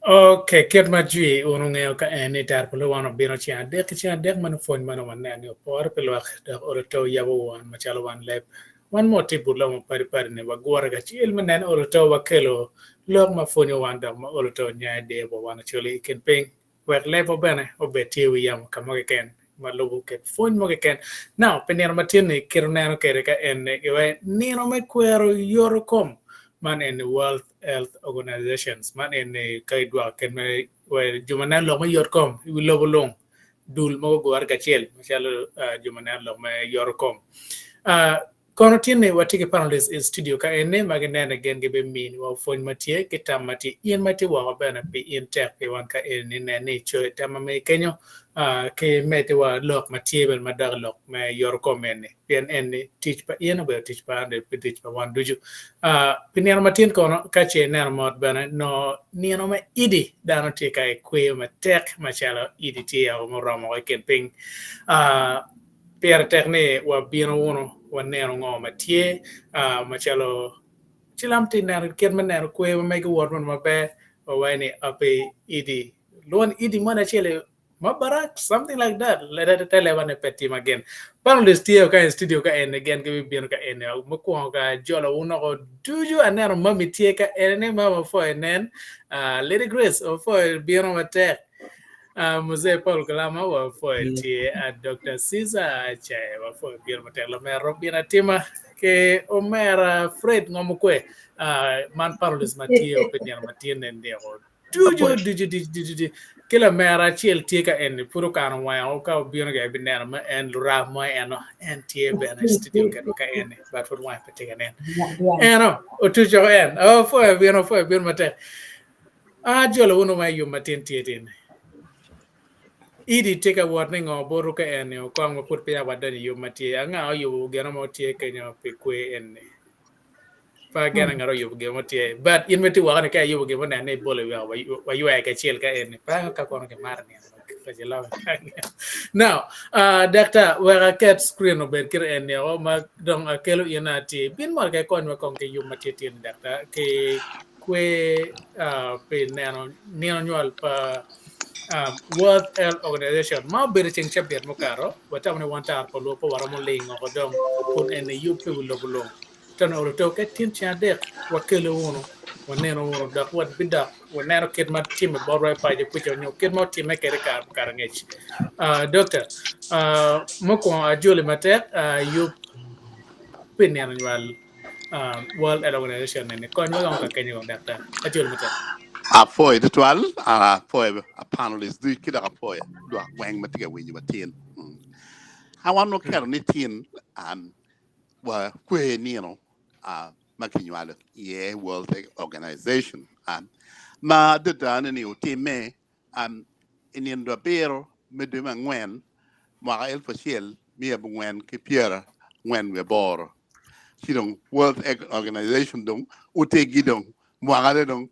Ok, kit ma jwi wun wungeyo ka en ni tero pa luwan obino ceng adek ki ceng adek meno pwony meno waneno ni opore pi lwak dok olo to yabo wan macalo wan leb. Wan ma watye i but lobo mapadi padi ni wagure kacel me neno olo to wakelo lok ma pwonyo wan dok ma olo to nyayo deyo wa wan Acholi i kin piny. Wek lebwa bene obed tye i wi yamo ka mo keken ma lubo kit pwony mo keken. Now, pi nino matin-ni, kit wuneno kwede ka en-ni, giwaco ni nino me kwero yoto kom, man en-ni World Health Organizations, man en-ni ka idwoko kit me jo ma neno lok me yot kom i wi lobo lung, dul mogo gugure kacel macalo jo ma neno lok me yoto kom. Kono tye ni watye ki panelists i studio ka eni ma ginene gin gibiminiwa pwony ma tye ki tam ma tye in ma itye woko bene pi in tek pi wan ka eni nen ni icoyo tam ma megi kenyo ki mediwa lok ma tye bene madok i lok me yoto kom eni pien eni tic pa in obedo tic pa an pi tic pa wan ducu. Pi nino matin kono ka ce ineno mot bene nongo nino me Idi dano tye ka kweyo matek macalo Idi tye muromo i kin piny. Pire tek ni wabino wunu waneno ngo ma tye macalo cilam tye neno kit me neno kwer ma mege wot meno maber wawaco ni ape idi lwon idi moni acel Mubarak something like that te leba ne pe tye ma gin panelist tye ka i studio ka eni gin gibibino ka eni mukwongo ka jolo wun woko ducu aneno mami tye ka eni ni mama opwoyo nen Lady Grace opwoyo bino matek Muzee Paul Kalama wapwoyo tye Dr. Caesar Acaye wapwoyo bino matek lamera Robin Atima ki omera Fred Ngomokwe man panelist ma tye pi nino ma tye ne niko ducu ducu ducu ducu ki lamera acel tye ka eni pud okano wange ka obino ga ibineno ma en lurap mo eno en tye bene i studio kede ka eni but pud wange pe tye ka nen eno otuco en opwoyo bino opwoyo bino matek Ajolo wunu ma i yub matin tye tin. Idi tye ka wot ni ngo botu ka eni okong ma pud peya wadonyo i yub ma tye. Anga oyubo gino mo tye kenyo pi kwer eni? Pe ageno ngat oyubo gin mo tye. But in ma itye woko ni ka iyubo gin mo nen ni ibolo i weko waywer kacel ka eni. Pe ango ka kono kimaro nino pa cilam. Now, daktar, wek aket screen obed kite eni o ma dong akelo in atir. Bin mono ka ikonywa kong ki yub ma tye tin daktar ki kwer pi neno nino nywal pa World Health Organization ma obedo ceng cabit mukato, watamo ni wan tara pa luo pe waromo ling oko dong kun eni yub pi wi lobo lung. Tano olo to ka tin ceng adek wakelo wunu waneno wunu dok wabidok waneno kit ma timme botwa i paco kuca nyo kit ma otimme kwede kare mukato angec. Doctor, mukwongo ajoli matek yub pi nino nywal World Health Organization eni kony wa kong ka kenyo kong daktar. Acol matek. Apwoyo tutwal, apwoyo panelist ducu ki dok apwoyo lwak weng ma tye ka winyo wa tin. A wan waketo ni tin wa kwer nino ma kinywalo iye World Health Organization ma adada ni otimme i nino abiro me dwe me angwen mwaka elfu acel miya abongwen ki pyerangwen wiye aboro ci dong World Health Organization dong oteggi dong mwakane dong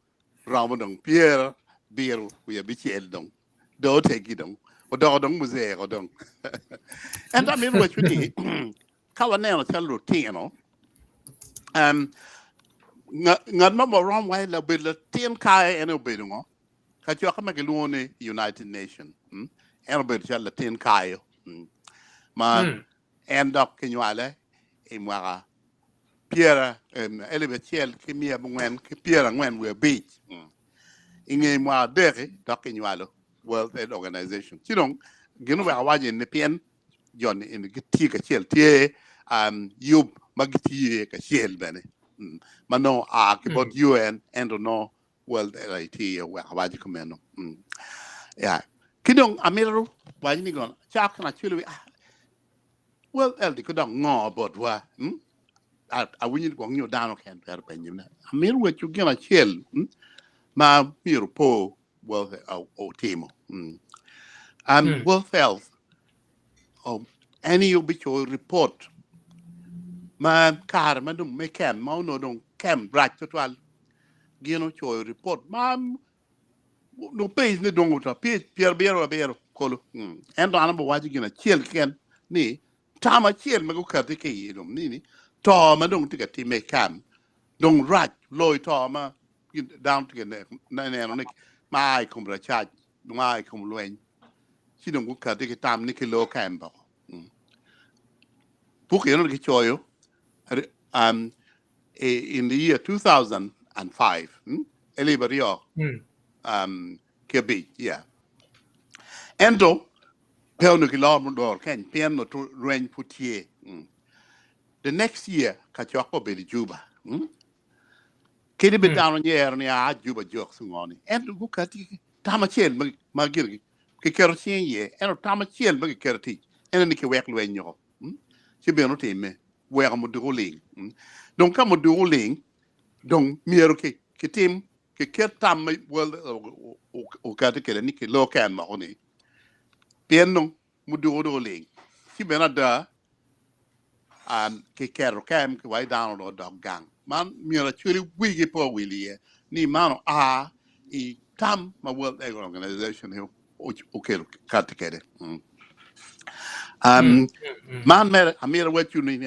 romo dong pyerabiro wiye abicel dong dong oteggi dong odoko dong muzee ko dong ento amito wacwu ni ka waneno calo lutino ngat mo ma romo wa obedo latin kayo en aye obedo ngo Kacokke ma kilwongo ni United Nation en obedo calo latin kayo ma en dok kinywale i mwaka pyera alip acel ki miya abongwen ki pyerangwen wiye abic. I nge mwaka adek-ki dok kinywalo World Health Organization. Ci dong gin oweko awaco eni pien jo-ni eni gitye kacel tye yub ma gitye kacel bene ma nongo oa ki bot UN ento nongo World Health tye iye oweko awaco kumeno. Yeah. Ki dong amito waco ni gono cak kana acwelo wi ah World Health ki dong ngo botwa? Awinyo ni gwok nyo dano keken twero penyo ni, amito wecwu gin acel ma myero opo World otimo. World Health en aye obicoyo ripot ma kare ma dong me kem ma onongo dong kem rac tutwal gin ocoyo ripot ma dong page ne dong oto page 77 kolo. Ento an abiwaco gin acel keken ni Tam acel ma gukati ki iye dong ni ni to ma dong tye ka timme i kam dong rac loyo to ma dano tye ka neno ni ma a i kom racac ma a i kom lweny ci dong gukati ki tam ni kilor kam boko. Buk eno ni kicoyo in the year 2005, elip aryo ki abic, yeah. Ento Pe onongo kiloro mudoro keny pien onongo lweny pud tye. The next year kacokke obedo i Juba. Kadi bed dano nyero ni aa Juba jokes ngo ni ento gukati ki tam acel ma gin kiketo cing iye ento tam acel ma kiketo i tic ene ni kiwek lweny nyoko ci bene otimme weko muduku oling. Dong ka muduku oling dong myero kitim kiket tam ma World okati kwede ni kilor ken moko ni pien dong muduku dong oling ci bene ada kiketo kem ki wai dano dong odok gang man myero actually wigi pe owil iye ni man oa i tam ma World Health Organization okelo kati kwede. Man mere amito wacci ni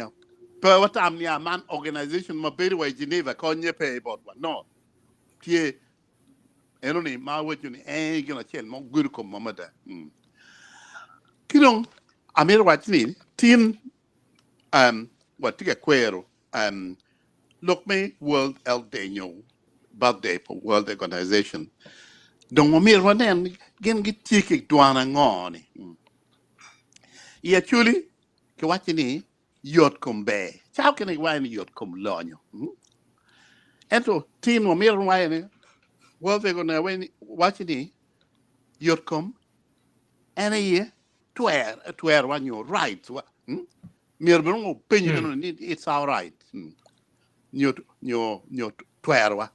pe watam ni man organization ma bedo wa i Geneva konye pe botwa no tye eno ni ma awaco ni en gin acel ma ogudo komwa mada. Ki dong amito wac ni tin watye ka kwero lok me World Health Day nyo birthday pa World Organization dong omyero wanen gin gitye ki dwan ango ni. I Acholi kiwaco ni yot kom ber calo kene giwaco ni yot kom lonyo. Ento tin wamito waco ni World Organization waco ni yot kom en aye twer twerwa nyo rights wa. Myero bene onongo openyi kene ni it's our right nyo nyo nyo twerwa.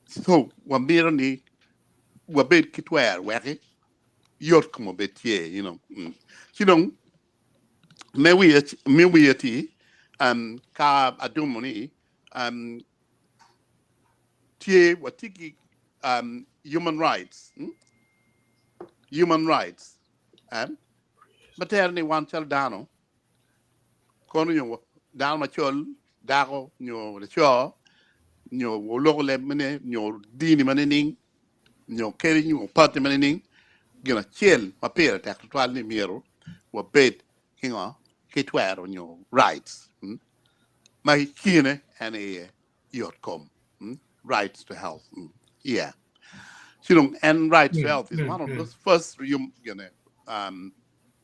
So wamito ni wabed ki twer weki yot kom obed tye you know. Ci dong me wiye me wiye ti um, ka adumo ni um, tye watye ki um, human rights human rights um, ma tere ni wan calo dano kono nyo dano macol dako nyo laco nyo oloko leb mene nyo dini ma nining nyo kadi nyo party ma nining gin acel ma pire tek tutwal ni myero wabed ki ngo ki twero nyo rights ma i kine en aye yot kom rights to health yeah ci dong en rights to health is one of those first gine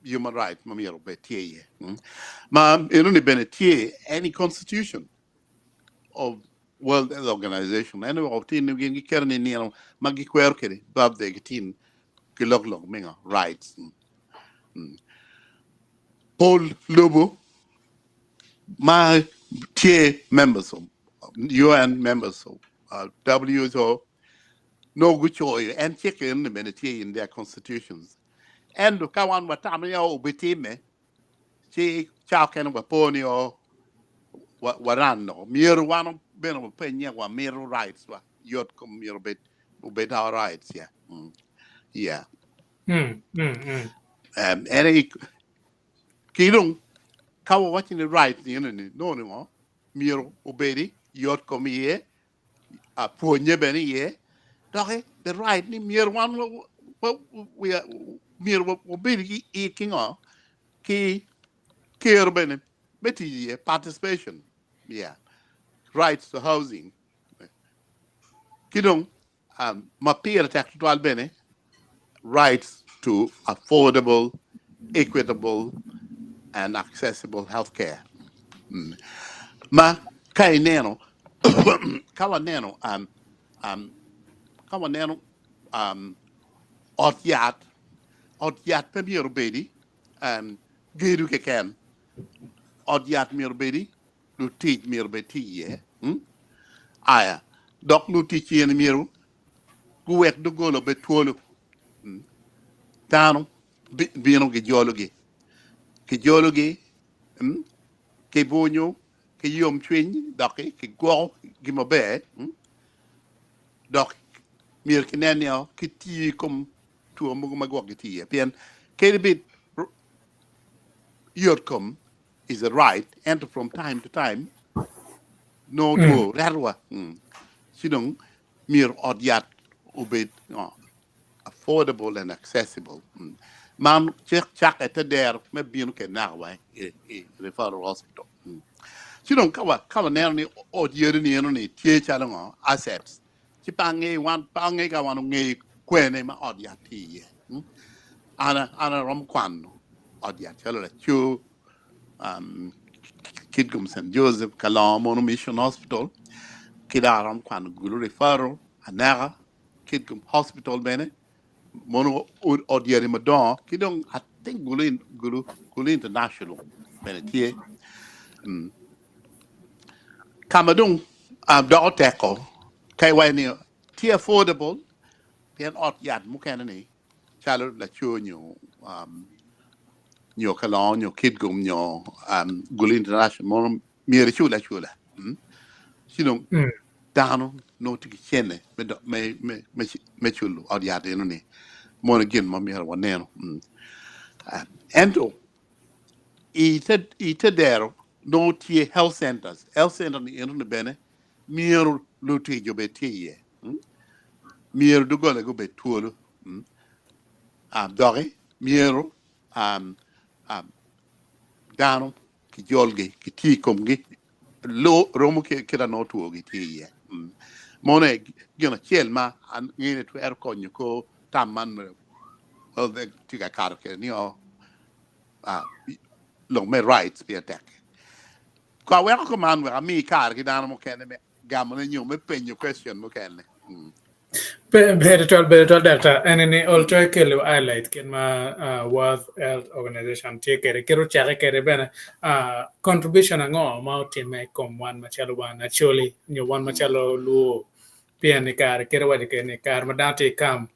human rights ma myero obed tye iye ma enoni bene tye any constitution of World Health Organization en weko tin gin giketo ni nino ma gikwero kwede birthday ki tin ki lok lok me ngo rights pol lobo ma tye members of UN members of WHO nongo gucoyo en cik eni bene tye in their constitutions ento ka wan watamo ni obitimme ci ca okene wapo ni o waran loko myero wan bene wapenye wamito rights wa yot kom myero obed obed our rights yeah yeah en aye ki dong ka wawaco ni right ni eni ni nongo ni ngo myero obedi yot kom iye pwonye bene iye doki the right ni myero wan myero wabed ki ki ngo ki kero bene me tic iye participation yeah rights to housing ki dong ma pire tek tutwal bene rights to affordable equitable and accessible health care ma ka ineno ka waneno ka waneno ot yat ot yat pe myero obedi gedo keken ot yat myero obedi. Lutic myero obed tye iye. Aya, dok lutic eni myero guwek doggola obed twolo. Dano bino gijologi, kijologi ki bwunyo, ki yomcwiny, dok kigwokogi maber. Dok myero kinen ni kitiyo i kom two mogo ma gwok gitye iye, pien kadi bed yotkom is a right ento from time to time nongo two retowa ci dong myero ot yat obed affordable and accessible. Man cik cakke te dero me bino kede naka wa i referral hospital. Ci dong ka waneno ni ot yadi ni eno ni tye calo ngo assets ci pe ange wan pe ange ka wan onge kwene ma ot yat tye iye. An an aromo kwano ot yat calo Laco, Kitgum St. Joseph, Kalongo Mono Mission Hospital, ki dok aromo kwano Gulu Referral, Aneka, Kitgum Hospital bene, mono ot yadi madongo, ki dong I think Gulu, Gulu, Gulu International bene tye. Ka ma dong doko teko ka iwaco ni tye affordable pien ot yat mukene ni calo laco nyo nyo kalongo nyo kitgum nyo Gulu International mono myero icul acula ci dong dano nongo tye ki cene me culo ot yat eno ni mono gin ma myero waneno. Ento I te dero nongo tye health centers, health center ni eno ni bene myero lutic obed tye iye, myero doggola gi obed twolo, doki myero dano kijolgi kiti i komgi romo kit ma nongo two gi tye iye. Mono aye gin acel ma angeyo ni twero konyo kor tam man tye ka kato kwede ni lok me rights pire tek. Ko aweko kuman wek ami kare ki dano mukene me gamone nyo me penyo question mukene. Ber twal, ber twal daktar. Eni ni ol to ekelo highlight kit ma World Health Organization tye kwede, kit ocake kwede bene. Contribution ango ma otimme i kom wan macalo wan Acholi nyo wan macalo Luo? Pien i kare kit awaco kwede ni kare ma dano tye i camp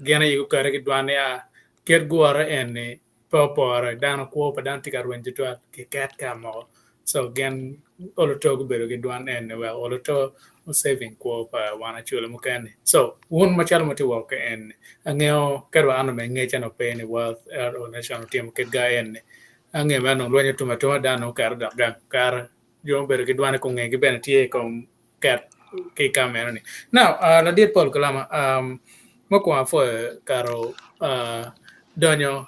gin aye gukati ki dwan ni a kit gure eni pe opore dano kwo pa dano tye ka rweny tutwal kiket ka moko so gin olo to gubedo ki dwan eni wek olo to o saving kwo pa wan Acholi mukene so wun macalo ma tye woko ki eni angeyo kadi wa an onongo ngec eno pe ni World Health Organization otimo kit ga eni angeyo mere onongo lweny otum atuma dano onongo oketo dok gang kare jo mubedo ki dwan i kom ngegi bene tye i kom ket ki i kam eno ni. Now, ladit Paul Kalama, mukwongo apwoyo kato donyo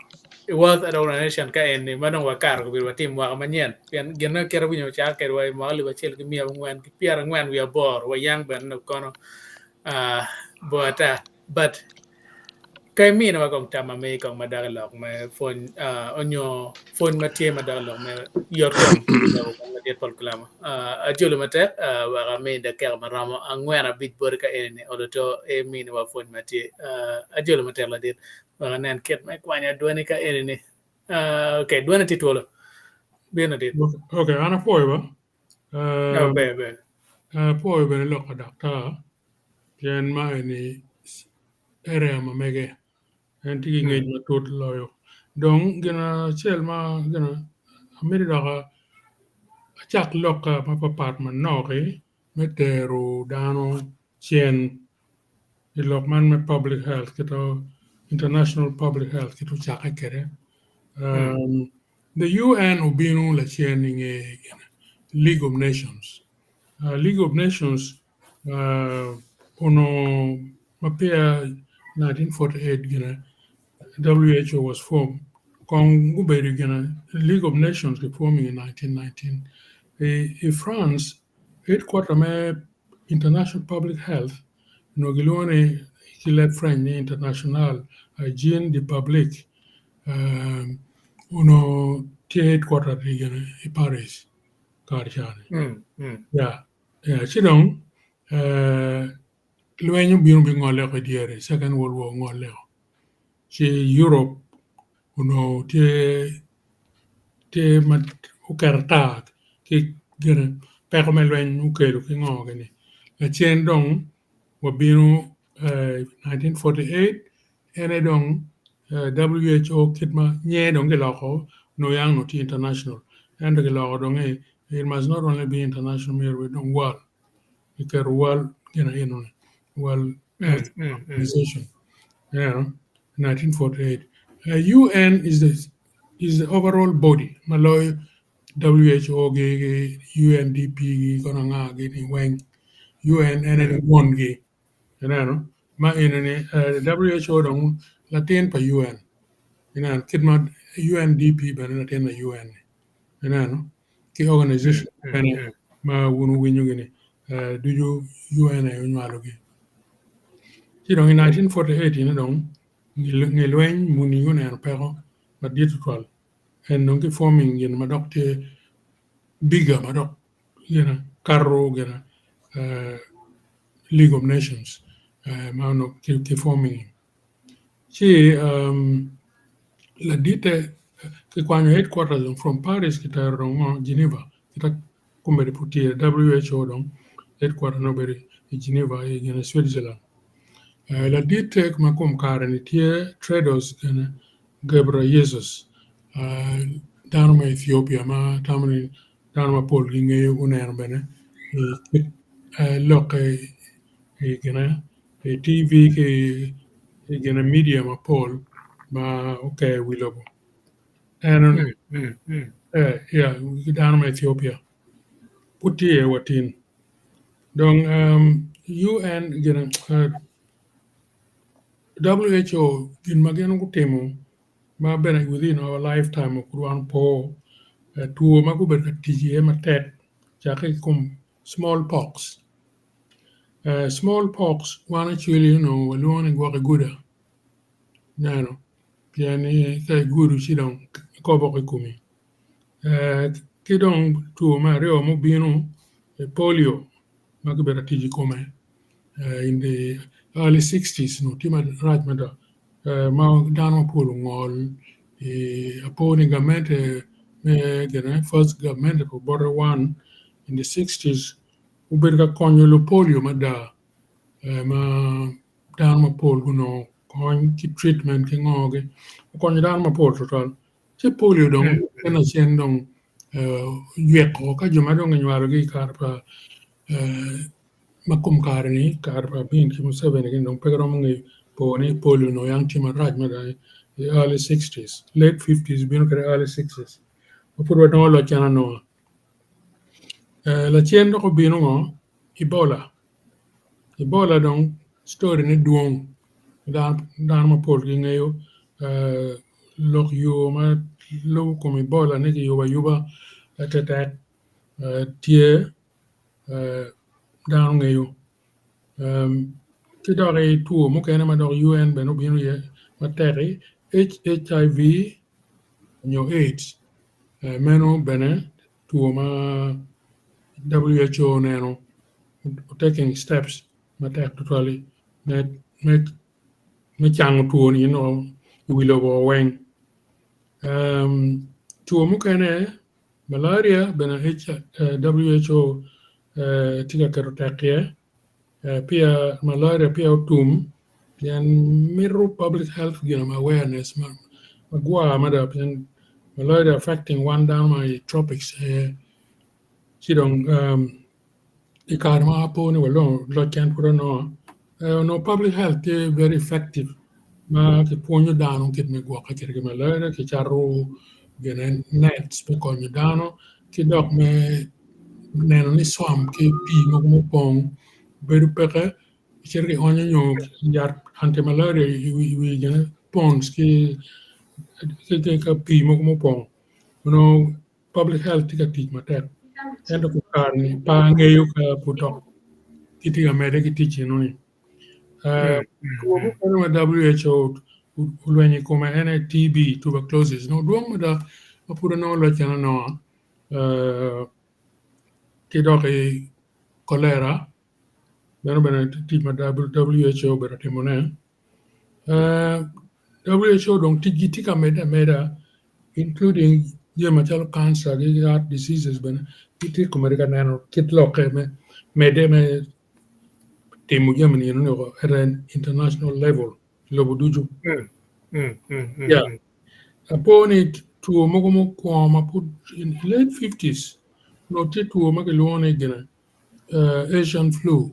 i World Health Organization ka eni ma dong wakato kabedo watim mwaka manyen pien gin ma kit awinyo ocako kwede wa i mwaka 1948 wayang bene kono bor ata but Ka iminiwa kong tam ma megi kong madok i lok me pwony onyo pwony ma tye madok i lok me yotkom kong ladit Paul Kalama. Ajolo matek wek ami dakika ma romo angwen abic boti ka eni olo to iminiwa pwony ma tye. Ajolo matek ladit wek anen kit me kwanyo adwoni ka eni ni. Okay, dwoni tye twolo. Bin ladit. Okay, an apwoyo ba. Ber ber. Apwoyo bene lok pa daktar. Pien ma eni area ma mege en tye ki ngec matut loyo. Dong gin acel ma gin amito dok acak lokka mapapat manok-ki me tero dano cen i lok man me public health kit international public health kit ocakke kwede. The UN obino lacen i nge League of Nations. League of Nations onongo ma peya 1948 gine WHO was formed kong gubedo gine League of Nations ki forming in 1919 i France headquarter me International Public Health onongo gilwongo ni ki leb French ni International Hygiene de Public onongo tye headquarter gine i Paris kare ca-ni. Yeah. Ci dong lweny obino bingolle i dyere, Second World War ongolle ci Europe onongo tye ma oketo ata ki gine peko me lweny okelo ki ngo gini. Lacen dong wabino 1948 en aye dong WHO kit ma nyinge dong giloko nongo yang nongo tye international ento giloko dong ni it must not only be international myero obed dong world giketo world gin enoni world health organization ineno 1948 UN is the is the overall body ma loyo WHO gi ki UNDP gi kono anga gi ni weng UN en aye wongi ineno ma eni ni WHO dong latin pa UN ineno kit ma UNDP bene latin pa UN ni ineno ki organization mukene ma wun wuwinyo gi ni ducu UN aye onywalo gi ci dong i 1948 eni dong nge lweny muni guneno peko madit tutwal en dong ki forming gin ma dok tye bigger ma dok gin kato gin League of Nations ma onongo ki forming ci laditte kikwanyo headquarters dong from Paris kitero dong ngo Geneva kita kombeddi pud tye WHO dong headquarter ne obedo i Geneva i gine Switzerland. Laditte ma kom kare-ni tye Tedros Ghebreyesus dano me Ethiopia ma atamo ni dano mapol gingeyo guneno bene lokke i gine i TV ki i gine media mapol ma oke i wi lobo. En dano me Ethiopia pud tye iye wa tin. Dong UN gine WHO gin ma gin gutimo ma bene within our lifetime pud wan opo two ma gubedo ka tic iye matek cakke i kom small pox. Small pox wan actually onongo walwongo ni gwok iguda ineno pien ni ka igudo ci dong kobo ki komi. Ki dong two me aryo mubino polio ma kibedo ka tic i kome in the early sixties onongo tye marac mada ma dano mapol ongol apo ni gamente me gine first gamente pa Obote one in the sixties obedo ka konyo lupolio mada ma dano mapol gunongo kony ki treatment ki ngo-gi okonyo dano mapol tutwal. Ci polio dong en lacen dong yweko ka jo ma dong kinywalogi i kare pa ma kom kare-ni kare pa Amin ki Museveni gin dong pe giromo ngeyo po ni polio onongo yam tye marac mada i early sixties late fifties bino kede early sixties ma pud wanongo loc en anonga. Lacen dok obino ngo Ebola, Ebola dong story ne dwong dano mapol gingeyo lok yo ma lubo kom Ebola ni kiyubo ayuba tetek tye dano ngeyo ki dok two mukene ma dok UN bene obino iye matek-ki HIV nyo AIDS meno bene two ma WHO oneno taking steps matek tutwal me cango two ni eno i wi lobo weng. Two mukene malaria bene WHO tye ka keto tek iye peya malaria peya otum pien mito public health gin awareness magwar mada pien malaria affecting wan dano ma i tropics aye ci dong i kare ma apo ni walongo loc en pud onongo onongo public health tye very effective ma kipwonyo dano kit me gwokke kwede ki malaria ki cato gine nets me konyo dano ki dok me neno ni swamp ki pii mogo mupong bedo peke cito ki onyo nyo yat anti malaria i wi gine ponds ki ka pii mogo mupong onongo public health tye ka tic matek ento ki kare-ni pe angeyo ka pud dok gitye ka medde ki tic enoni. Two mukene ma WHO olwenyo i kome en aye TB tuberculosis nongo dwong mada ma pud anongo loc en anonga ki dok i kolera meno bene tic ma WHO obedo ka timone. WHO dong ticgi tye ka medde ameda including Jami macalo cancer ki heart diseases bene gitye komedi ka neno kit lokke me medde me timo jami ni eno ni at an international level i lobo ducu. Yeah. Apo ni two mogo mukwongo ma pud in late fifties onongo tye two ma kilwongo ni gine Asian flu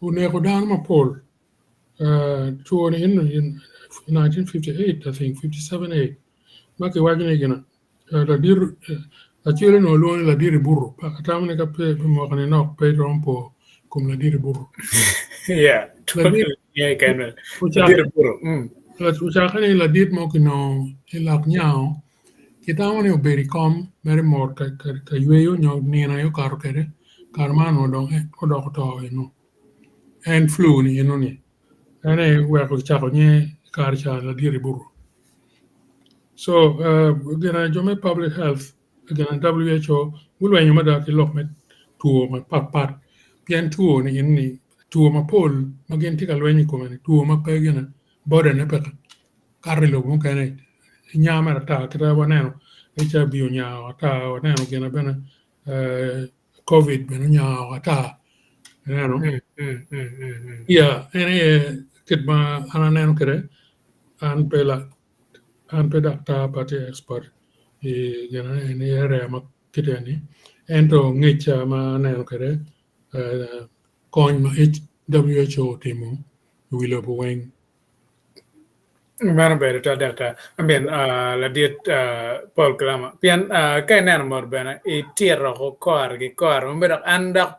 oneko dano mapol. Two ni eno in 1958 I think 57 8 ma kiwaco ni gine ladit acel onongo lwongo ni ladit i buto atamo ni ka pe pi mwaka ni nok pe iromo po i kom ladit i buto. Yeah, Ladit yeah, kene. Ladit i buto. Ocakke ni ladit mo kinongo i lak nyango kitamo ni obedo i kom mere mot ka yweyo nyo nino aye okato kwede kare man onongo dong odoko to eno en flu ni eno ni en aye oweko kicako nyinge i kare ca ladit i buto. So gin jo me public health gin WHO gulwenyo mada ki lok me two mapat pat pien two ni eni ni two mapol ma gin tye ka lweny i kome ni two ma pe gine border ne peke kato i lobo mukene nya mere ata kit ma waneno HIV onya ata waneno gine bene COVID bene onya ata ineno yeah en aye kit ma an aneno kwede an pe an pe daktar pe atye expert i gin i area ma kite eni ento ngecca ma aneno kwede kony ma WHO otimo i wi lobo weng. Meno ber tutwal daktar. I mean, ladit Paul Kalama. Pien ka ineno mot bene itito ko kore ki kore ma dok an dok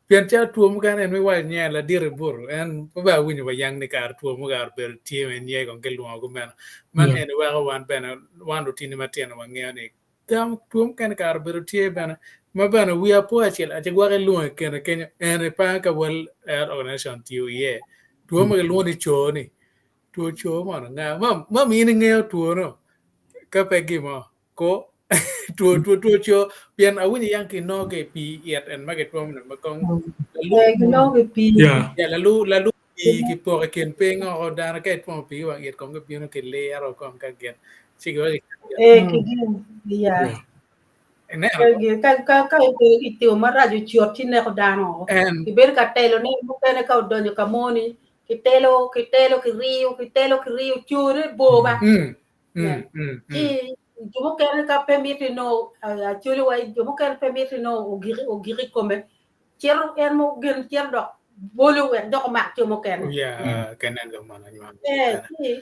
pien calo two mukene en iwaco niya ladit ibuto en pe bene awinyo wa yang ni kare two mukene obedo tye ma en kong kilwongo kumeno. Man eni weko wan bene wan lutini matino wangeyo ni Two mukene kare obedo tye bene ma bene wiya po acel ace gwok ilwongo i kine kenyo en pe ka World Health Organization tiyo iye two ma kilwongo ni coo ni two coo mono nga ma in ingeyo two no ka pe gimo ko two two two coo pien awinyo yang kinongo ki i pii it en ma kitwomo ni ma kong lalu lalu pii kipoko i kin piny oko dano ka itwomo pii ki wang it kong gibino kiliro kong ka gin ci giwaco Ee, ki gin, ya. ineno Ka ka ka ibedo ki timo marac ocot ci neko dano oko. en Ibedo ka telo ne mukene ka odonyo ka moni kitelo kitelo kiriyo kitelo kiriyo core bor ba. mm, Yeah. mm, mm, mm. Ci jo mukene ka pe miti no actually wa jo mukene pe miti no ogik ogik i kome cito en mo gin cito dok bolo wek dok omak jo mukene. Yeah, kenen dong mono nywang. Eh, ci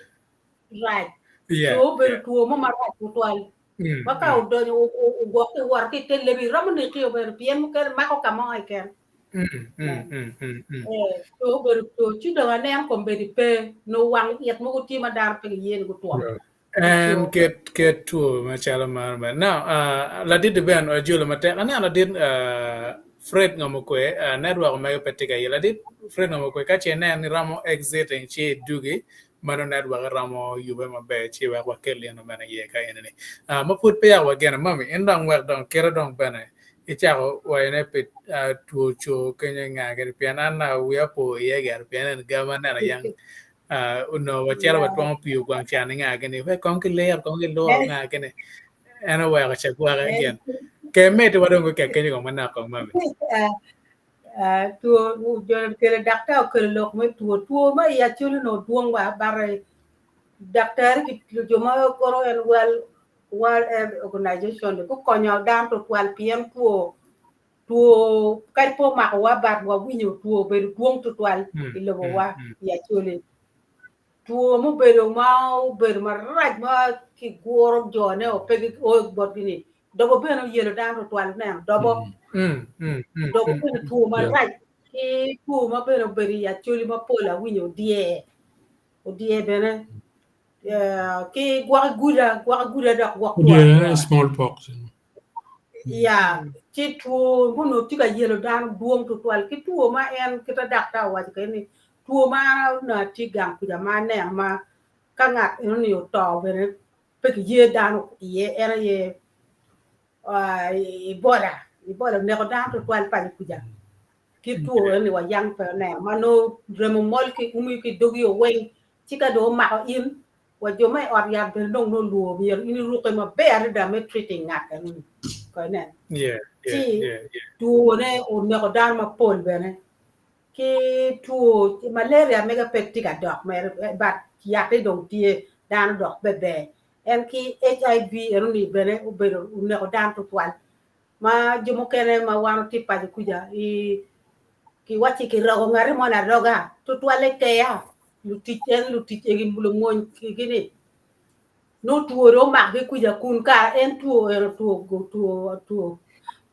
rac. Yeah, Two obedo yeah. two mo marac tutwal. Mm, Ma ka mm, odonyo ogwok ki woto ki i te lebi romo neki obedo pien mukene mako ka mo keken. mm, mm, mm, mm, mm. Eh, two obedo two ci dong aneno kombeddi pe nongo wang it mogo tye ma dano pe giye ni gutwom. Yeah. En ket ket two macalo mano bene. Now, ladit Ben ojolo matek. Aneno ladit Fred Ngomokwe, network omege pe tye ka ye. Ladit Fred Ngomokwe, ka ce inen ni romo exiting ci idugi, mano network romo yube maber ci wek wakel lino bene iye ka eni ni. Ma pud peya wageno, mami, in dong wek dong kite dong bene icako wayone pi two co kenyo inga kede pien an wiya opo iye gire pien en gama aneno yang onongo wacito watwongo pii ogwang can ni nga gini wek kong kiliro kong kiluro nga gini en oweko ca gwake gin ke medde wa dong gukek kenyo kong manok kong mami Two kelo daktar okelo lok me two two ma i acholi onongo dwong wa bare daktari ki jo ma kono en World World Health Organization gukonyo dano tutwal pien two two kadi pe omakowa but wawinyo two obedo dwong tutwal i lobowa i Acholi. Two mubedo ma obedo marac ma kiguro jone o pe gio botgi ni dobo bene oyelo dano tutwal ineno dobo dobo bene two marac ki two ma bene obedo i Acholi mapol awinyo odyer odyer bene ki gwok guda gwok guda dok gwok two Odyer atwora. small pox. Ya, ci two ma onongo tye ka yelo dano dwong tutwal ki two ma en kite daktar owaco kwede ni two ma an onongo atye gang kuca ma aneno ma ka ngat enoni oto bene pe kiye dano iye en aye Ebola, Ebola oneko dano tutwal paco kuca ki two enoni wa yang pe oneno ma nongo remo mol ki umi ki dogi weng ci ka dong omako in. Wa jo ma i ot yat bene dong nongo lwor myero in irukke maber adada me treating ngat enoni. Ko inen. Yeah, yeah, Ci yeah, yeah. twone oneko dano mapol bene. Ki two malaria mege pe tye ka dok mere but yatte dong tye dano dok beber. En ki HIV enoni bene obedo oneko dano tutwal. Ma jo mukene ma wan watye paco kuca i kiwacci kirogo ngati moni aroga tutwalle keya lutic en lutic egi lumony gini nongo two dong omakogi kuca kun kara en two eno two two two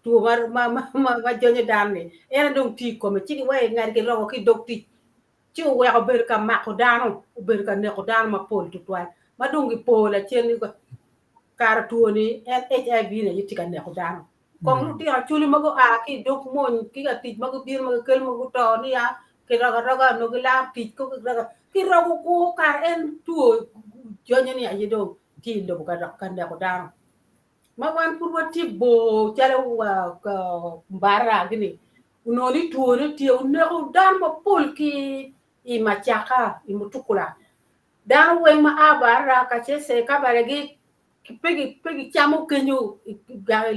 two ma ma ma ma jonyo dano ni en aye dong tye i kome ci giweko ngati kirogo ki i dog tic ci oweko obedo ka mako dano obedo ka neko dano mapol tutwal ma dong gipo lacen ni kara two ni en HIV ni aye tye ka neko dano. Kong lutino acholi ma gua ki i dog mony ki ka tic ma gubino ma gikelo ma guto niya kirogo aroga onongo gilaro tic ko kirogo kirogo kwo kara en two jonyo ni aye dong tye i lobo ka dok ka neko dano ma wan pud watye bor calo mbarara gini onongo ni twone tye oneko dano mapol ki i Macaka i Mutukula dano weng ma a Mbarara Kacese Kabaregi pe gicamo kenyo i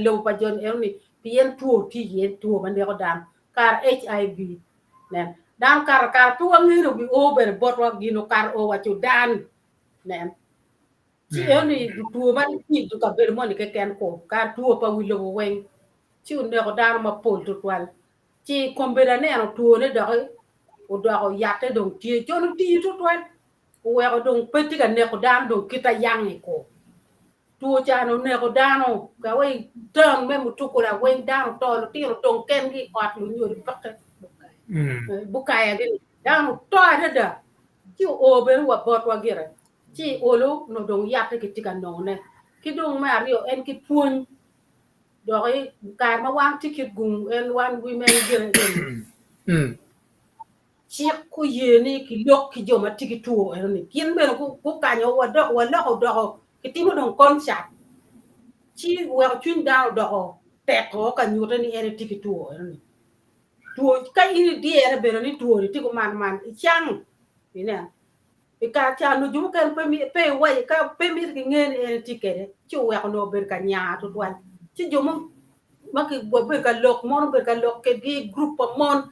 lobo pa jo eno ni pien two tye iye two ma neko dano kara HIV nen dano kara kara pe wangeyo ni obi o bene botwa gin okato o wa Cudan nen ci eno ni two ma tye i kabedo moni keken ko kara two pa wi lobo weng ci oneko dano mapol tutwal ci kombeddi aneno twone doki odoko yatte dong tye jo ni otiyo tutwal oweko dong pe tye ka neko dano dong kit ayangi ko. Two can oneko dano ka wa i town me Mutukula weng dano oto lutino odong kengi i ot lunyodo peke bukaya gini dano oto adada ci oo bene wa botwa gire ci olo onongo dong yatte kitye ka nongone ki dong me aryo en ki pwony doki kare ma wan tye kit gung en wan women gire Cik oye ni kilok ki jo ma tye ki two eno-ni. Gin bene gukanyo waloko odoko kitimo dong concert ci oweko cwiny dano odoko teko ka nyute ni en etye ki two eno-ni. Two ka in idyere bene ni two-ni tye kuman man icang ineno. I kare ca onongo jo mukene pe iwaco ka pe mito kinge ni en etye kwede ci oweko onongo obedo ka nya tutwal. Ci jo ma wabedo ka lok mon obedo ka lok kwedgi i gurup pa mon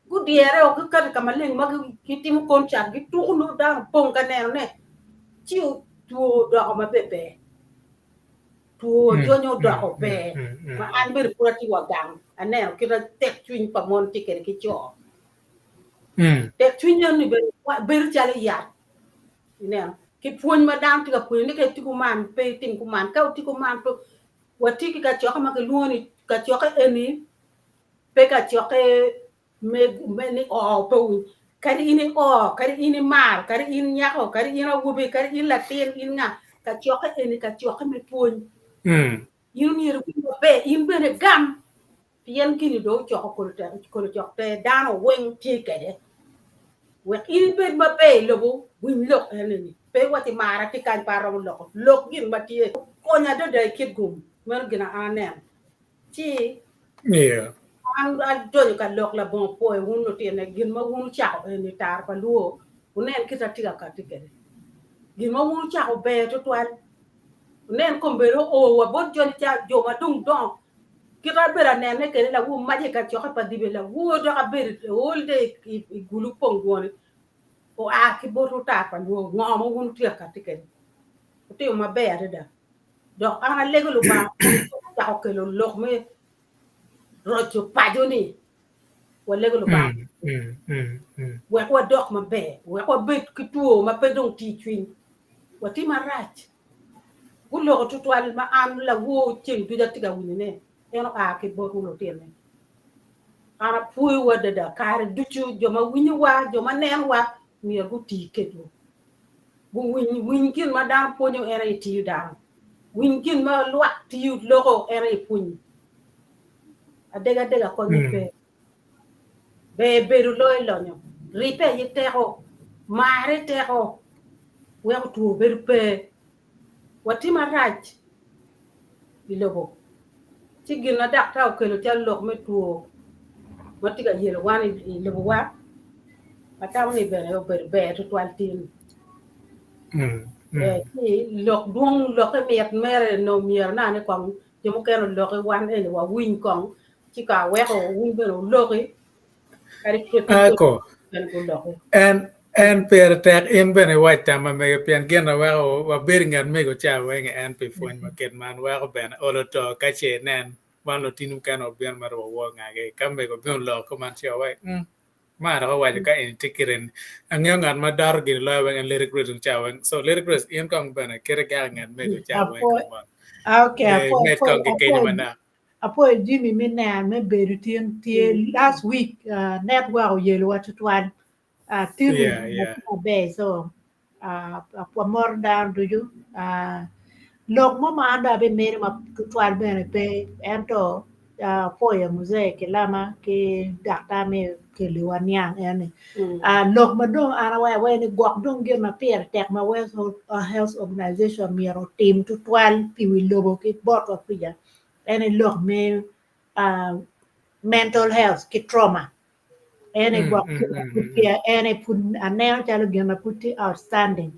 gudyere o guketo ka maleng ma gitimo concert gituko nongo dano opong ka nenone ci two odoko ma ber two jonyo odoko ber ma an bene pud atye wa gang aneno kit ma tekcwiny pa mon tye kwede ki co. Tekcwiny eno-ni bene bedo calo yat ineno ki pwony ma dano tye ka pwonyo ni ka itye kuman pe itim kuman ka itye kuman pe watye ki kacokke ma kilwongo ni kacokke eni pe kacokke me ni oo pe owiny kadi in i oo kadi in imaro kadi in nyako kadi in awobi kadi in latin in nga kacokke eni kacokke me pwony in myero iwiny maber in bene gam Pien gini dong ocoko kolo cok te dano weng tye kwede. Wek in ibed maber i lobo, winy lok eni-ni. Pe iwac ni mara tye kany pe aromo loko. Lok gin ma tye. Konyo adada i kit gum. Meno gin a an aneno. Ci an adonyo ka lok labongo pwoyo wun lutine gin ma wun wucako eni tara pa luo wunen kit atye ka kati kwede. Gin ma wun wucako ber tutwal. Wunen kombeddi oo wa bot joni ca jo ma dong dongo Kit ma abedo anene kwede lawor mac i kacokke pa dibe lawor dok abedo all day i gulu pong dwoni oa ki bot otar pa lwor ngo ma wun wutye ka kati kwede wutimo maber adada dok an alego Lubanga ocako kelo lok me roco paco ni walego Lubanga wek wadok maber wek wabed ki two ma pe dong tye i cwiny watye marac. Guloko tutwal ma an lawor ceng ducu atye ka winyone, en oa ki botwu lutine. An apwoyowu adada kare ducu, jo ma winyowa, jo ma nenowa, myero guti kedwu. Guwiny, winy gin ma dano pwonyo en aye tiyo dano. Winy gin ma lwak tiyo loko en aye pwonyi. Adegadega konye pe. Ber bedo loyo lonyo. Ribbe aye teko, marre teko, weko two bedo pe. Watye marac i lobo, ci gin ma daktar okelo calo lok me two ma tye ka yelo wan i lobowa, atamo ni bene obedo ber tutwal tin. Ci lok dwong lokke mit mere nongo myero nani kong jo mukene oloki wan eni wawiny kong ci ka aweko wun bene wuloki kadi kit Ako. bene guloki. En en pire tek in bene iwac tam ma mege pien gin na weko wabedo i nget mego ca weng en pi pwony ma kit man weko bene olo to ka ce inen wan lutini mukene wabino mere wawor ngagi ka mego obino oloko kuman ci wawaco mm ma dok owaco ka eni tye kite ni angeyo ngat ma doto gini loyo weng en Lady Grace ca weng so Lady Grace in kong bene kit igak i nget mego ca weng Apwoyo come on okay Be apwoyo imed apwoyo kong ki kenyo apwoyo manok. apwoyo Jimmy me neno me bedo tin tye last week uh, network oyelowa tutwal uh, tin Yeah, yeah. maber so uh, wamoro dano ducu uh, lok mo ma an dong abimedo ma tutwal bene pe ento uh, apwoyo Muzee Kilama ki daktar me keliwa niang en ni uh, lok ma dong an awaco awaco ni gwok dong gin ma pire tek ma World Health Organization myero otim tutwal pi wi lobo ki botwa kwica en aye lok me uh, mental health ki trauma en aye gwok en aye pud aneno calo gin ma pud tye outstanding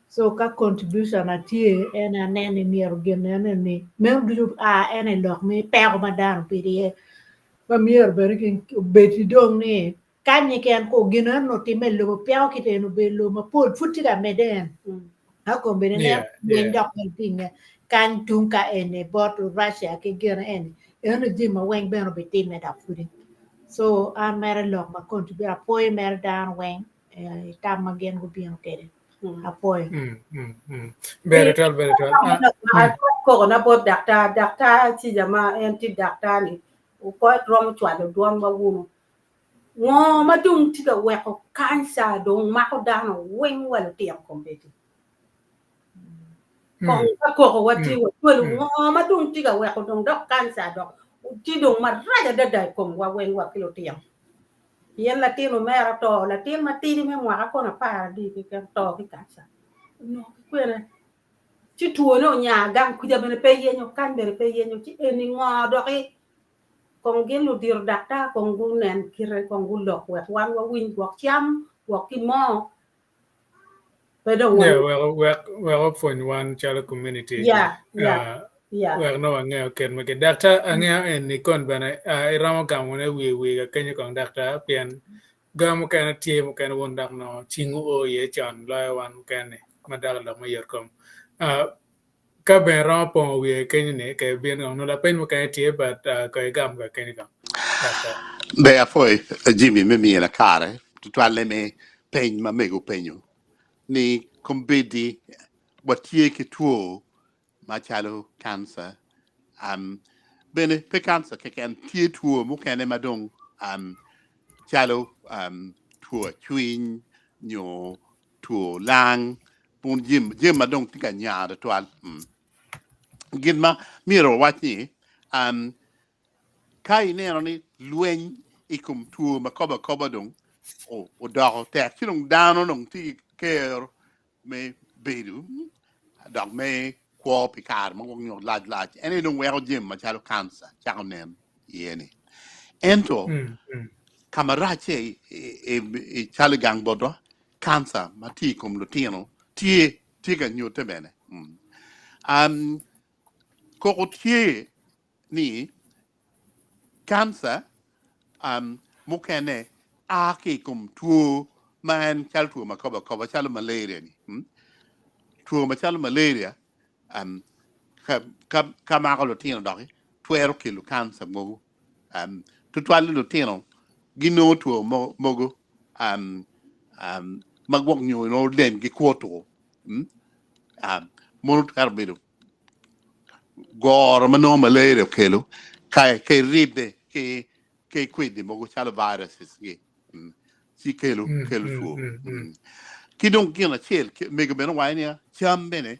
so ka contribution na tye en aye aneno ni myero gin eno ni meno ducu a en aye lok me peko ma dano obedo iye ma myero bene obed dong ni Kany keken ko gin eno otimme i lobo peko kite eno obedo lobo mapol pud tye ka medde en. Ka kombeddi ineno Yeah, lweny yeah. dok bene tinge kany tung ka eni bot Russia ki gine eni eno jami ma weng bene obitimme dok pudi. So an mere lok ma contribute apwoyo mere dano weng i tam ma gin gubino kwede. Apwoyo. Mm, mm, mm. Ber twatwal, ber twatwal. Ah, mm. Koko na bot daktar, daktar Cija ma en tye daktar ni romo cwalo dwon ma wunu. Ngo ma dong tye ka weko kanca dong mako dano weng wa lutino kombeddi? Kong ka koko wa tye wacwalo ngo ma dong tye ka weko dong dok kanca dok tye dong marac adada i komwa weng wa ki lutino? Pien latin omera oto, latin matidi me mwaka kono aparadi keken oto ki kanca. Onongo ki kwene? Ci twone onya gang kuca bene pe yenyo, kany bene pe yenyo, ci eni ngo doki? Kong gin ludito daktar kong gunen kite kong gulok wek wan wawiny gwok cam gwok ki moo pe dong Yeah, wek wek wek opwony wan calo community. Yeah, yeah, yeah. Wek nongo wangeyo kit ma kit. Daktar angeyo eni kon bene iromo gamone wiye wiye ka kenyo kong daktar pien ga mukene tye mukene wun dok nongo cingu o iye con loyo wan mukene ma dok i lok me yot kom. Ka bene romo pongo wiye kenyo ni ka ibino kong nongo lapeny mukene tye but ko igam ka kenyo kong. Daktar. Ber apwoyo Jimmy me miyona kare tutwalle me peny ma mego openyo ni kombeddi watye ki two macalo kanca um, bene pe kanca keken tye two mukene ma dong um, calo um, two cwiny nyo two lang pun jami jami ma dong tye ka nya tutwal. Mm. Gin ma myero wawac ni um, ka ineno ni lweny i kom two ma kobo akoba dong o- odoko tek ci dong dano dong tye ki kero me bedo dok me kwo pi kare ma gwok nyo lac lac en aye dong weko jami macalo kanca cako nen iye ni ento Mm, mm. ka maracce i, i, i, i calo i gang botwa kanca ma tye i kom lutino tye tye ka nyutte bene. Mm. Um, koko tye ni kanca um, mukene a ki i kom two ma en calo two ma kobo akoba calo malaria ni. Mm. Two macalo malaria um, ka, ka, ka mako lutino doki twero kelo kanca mogo. Um, tutwal lutino ginongo two mo- mogo um, um, ma gwok nyo nongo dengi kwo two. Mm? Um, mono twero bedo goro ma nongo malaria okelo ka ka iribbe ki ki kwidi mogo calo viruses gi mm, ci kelo Mm, kelo mm, two. mm, mm. Mm. Ki dong gin acel ki- mego bene owaco niya cam bene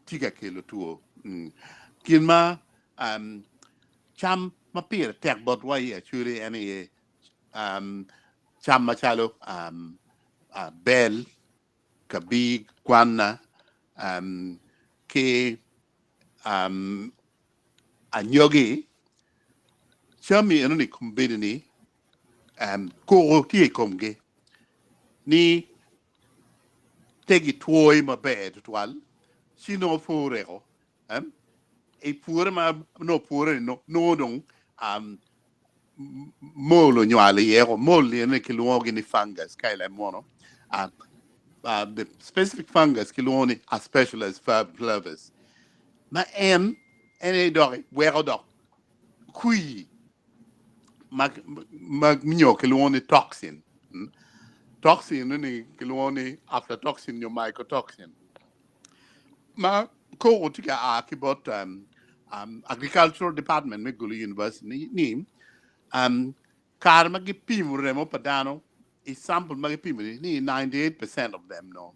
tye ka kelo two. Mm. Gin ma um, cam ma pire tek botwa i Acholi en aye um, cam macalo um, uh, bel, kabir, gwana, um, ki um, anyogi. Cam-mi enoni kombeddi ni um, koko tye i komgi ni pe gitwoyi maber tutwal. Ci nongo pure ko. I pure ma nongo pure ni nongo dong mold onywalo iye ko. Mold eni kilwongogi ni fungus ka i leb munu. The specific fungus kilwongo ni Aspergillus flavus ma en en aye dok weko dok kwir ma ma nyo kilwongo ni toxin. Toxin ni kilwongo ni aflatoxin nyo mycotoxin ma koko tye ka a ki bot agricultural department me Gulu University ni, ni um, kare ma gipimo remo pa dano i sample ma gipimo ni, ni 98% of them no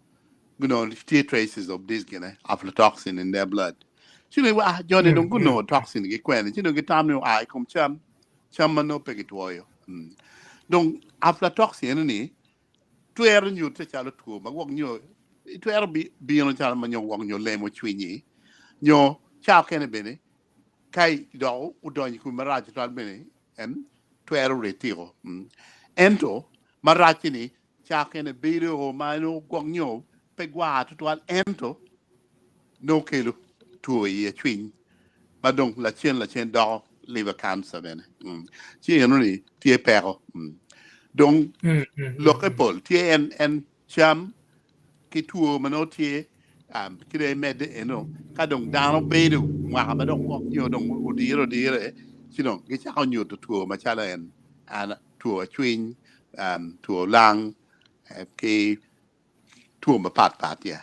gunongo tye traces of this gine aflatoxin in their blood. Ci dong ah, joni dong gunongo toxin gi kwene ci dong gitamo ni oa i kom cam cam ma nongo pe gitwoyo. Dong aflatoxin ni twero nyute calo two ma gwok nyo twero bino calo ma nyo gwok nyo lemo cwinyi nyo ca okene bene ka dok odonyo i komi marac tutwal bene en twero retiko. Ento marac-ci ni ca okene bedo ma nongo gwok nyo pe gwar tutwal ento nongo kelo two i cwiny ma dong lacen lacen doko liver cancer bene. Ci eno-ni tye peko. Dong lokke pol tye en en cam ki two ma nongo tye ki dong imedde eno ka dong dano bedo mwaka ma dong gwok nyo dong odire odire ci dong gicako nyuto two macalo en two cwiny, two lang ki two mapat pat ya.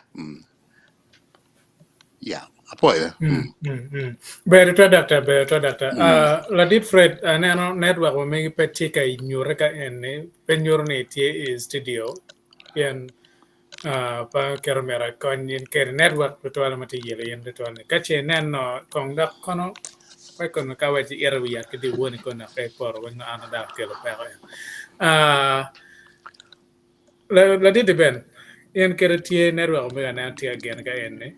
Ya, apoyo. Ber tutwal daktar, ber tutwal daktar. Ladit Fred, aneno network ma megi pe tye ka nyute ka eni, pe nyuto ni itye i studio pien pe aketo myero akony in kede network tutwal ma tye yelo in tutwal ni. Ka ce ineno kong dok kono pe kono ka wec ito i wi yat ki dyewor-ni kono dok pe ipoto wek nongo an adok akelo peko en. Ladit Ben, in kede tye network omego aneno tye agene ka eni,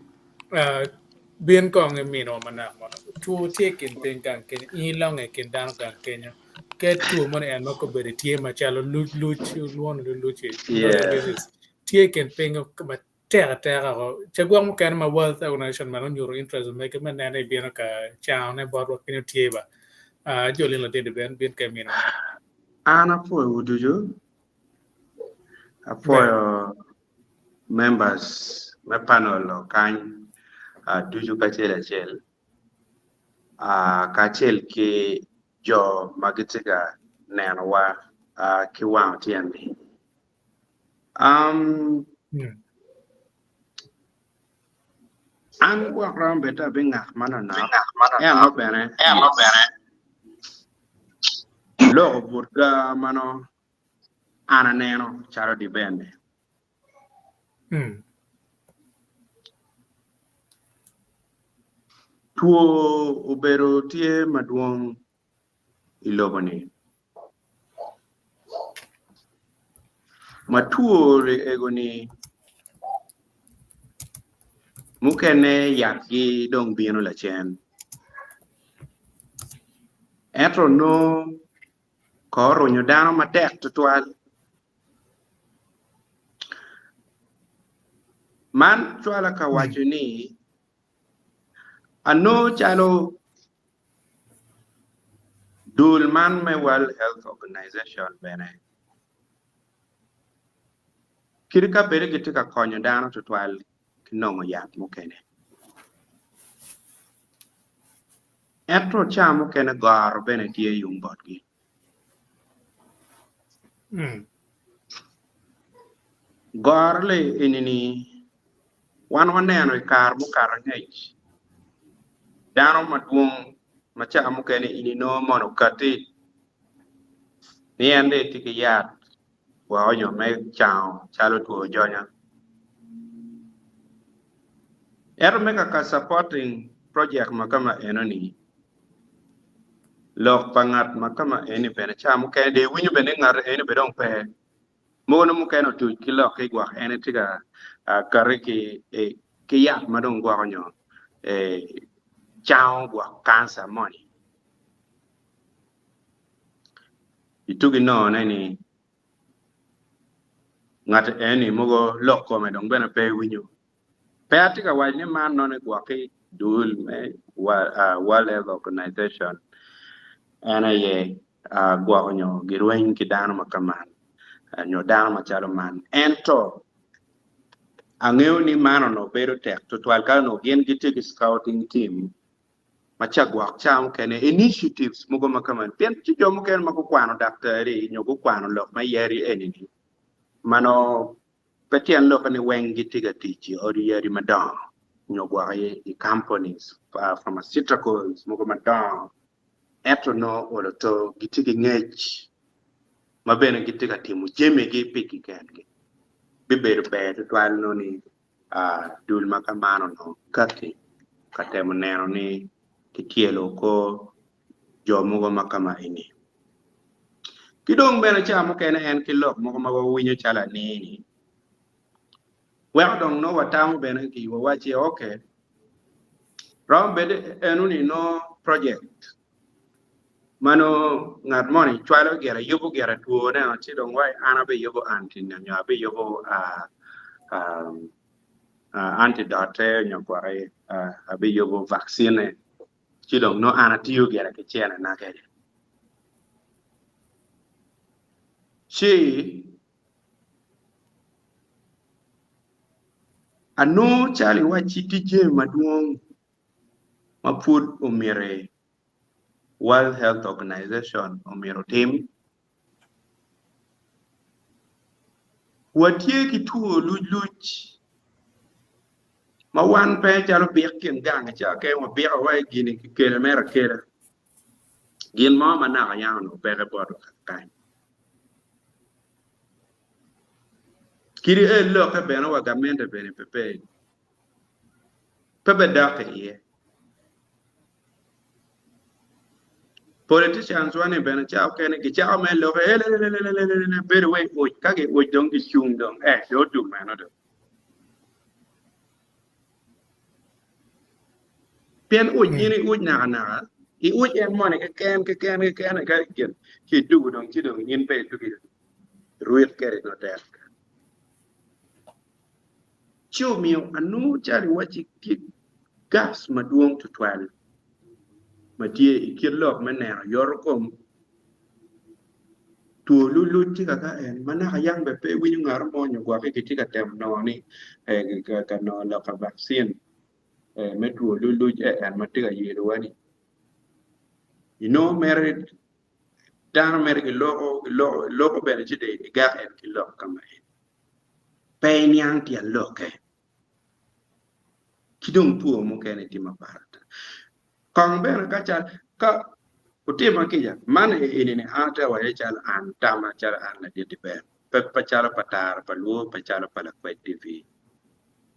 bin kong iminwa manok mono. Two tye i kin piny gang kenyo, in ilonge i kin dano gang kenyo. Ked two moni en ma kobedo tye macalo luc luc lwongo ni luc tye i kin piny matek ateka o. Ce gwok mukene ma World Health Organization bene onyuto interest mege me neno ni ibino ka cangone botwa kenyo tye ba. Jolin ladit Ben, bin ka iminwa. An apwoyowu ducu. Apwoyo members me panel kany ducu kacel acel kacel ki jo ma gitye ka nenowa ki wang otyeno-ni. An gwok romo bed ni abingak manonok ento bene loko but ga ma nongo an aneno calo dibene. Two obedo tye madwong i lobo-ni. Ma two-ri ego-ni mukene yatgi dong bino lacen ento nongo Kor orunyo dano matek tutwal. Man cwala ka waco ni anongo calo dul man me World Health Organization bene kadi ka bed ni gitye ka konyo dano tutwal ki nongo yat mukene. Ento ca mukene goro bene tye yung botgi. Goro li eni-ni wan waneno i kare mukato angec dano madwong ma ca mukene in inongo mono okatti ni en dong etye ki yat woko nyo me cango calo two jonya. Ento me kaka supporting project ma kama eno-ni, lok pa ngat ma kama eni bene ca mukene dong iwinyo bene ni ngat eni bene dong pe. Mogo nongo mukene otuc ki lok-ki gwok en tye ka kati ki yat ma dong gwoko nyo cango gwok kanca moni. Itugi nongone ni ngat eni mogo lok kome dong bene pe iwinyo. Pe atye ka waco ni man nongo igwoki dul me World Health Organization en aye gwoko nyo girweny ki dano ma kaman nyo dano macalo man ento angeyo ni man onongo bedo tek tutwal ka onongo gin gitye ki scouting team ma ca gwok ca mukene initiatives mogo ma kaman pien tye jo mukene ma gukwano daktari nyo gukwano lok me yadi eni-ni ma nongo Pe tyen lokke ni weng gitye ka tic i odi yadi madongo nyo gwok i companies, pharmaceuticals mogo madongo ento nongo olo to gitye ki ngec ma bene gitye ka timo jamigi pigi kengi. Bibedo ber tutwal nongo ni dul ma ka man onongo kati ka temo neno ni kityelo kor jo mogo ma kama eni. Ki dong bene ca mukene en ki lok mogo ma wawinyo calo anii-ni, weko dong nongo watamo bene ki wawacci ok, romo bed enoni nongo project ma nongo ngat moni cwalo gire yubo gire twone ci dong waci an abiyubo anti nyo abiyubo antidote nyo gwok abiyubo vaccine ci dong nongo an atiyo gire ki cenena kede. Ci anongo calo iwacci tye jami madwong ma pud omyero World Health Organization omyero otim. Watye ki two lucluc ma wan pe calo bik kin gang ca keken wabiko wa i gini kikelo mere akela gin mo ma naka yam onongo peke botwa kany. Kadi el lokke bene wa gamente bene pe pe bedok iye. Politicians wa ni bene ca okene gicako me lok elelelelelele bedo wai uc ka gi uc dong gicung dong eh dong otum meno dong. Pien uc in iuc naka naka iuc en moni keken keken keken ka gin ci idugu dong ci dong in pe itugi rwit kede notek. Ci omiyo anongo calo iwacci tye gaps madwong tutwal ma tye i kit lok me neno yoto kom two luluc tye kaka en ma naka yang bene pe iwinyo ngat mo nyo gwoki gitye ka temo nongo ni ka nongo lok pa vaccine me two luluc en ma tye ka yelowa ni inongo mere dano mere giloko giloko bene ci dong igak en ki lok ka ma eni. Pe iniang tyen lokke. Ki dong two mukene tye mapat ata. Kong bene ka cal ka wutima kica, man eni-ni an ate waco calo an tama calo an ladit-ti ber, pe pa calo pa tara pa lwor, pe calo pa lakwed TV.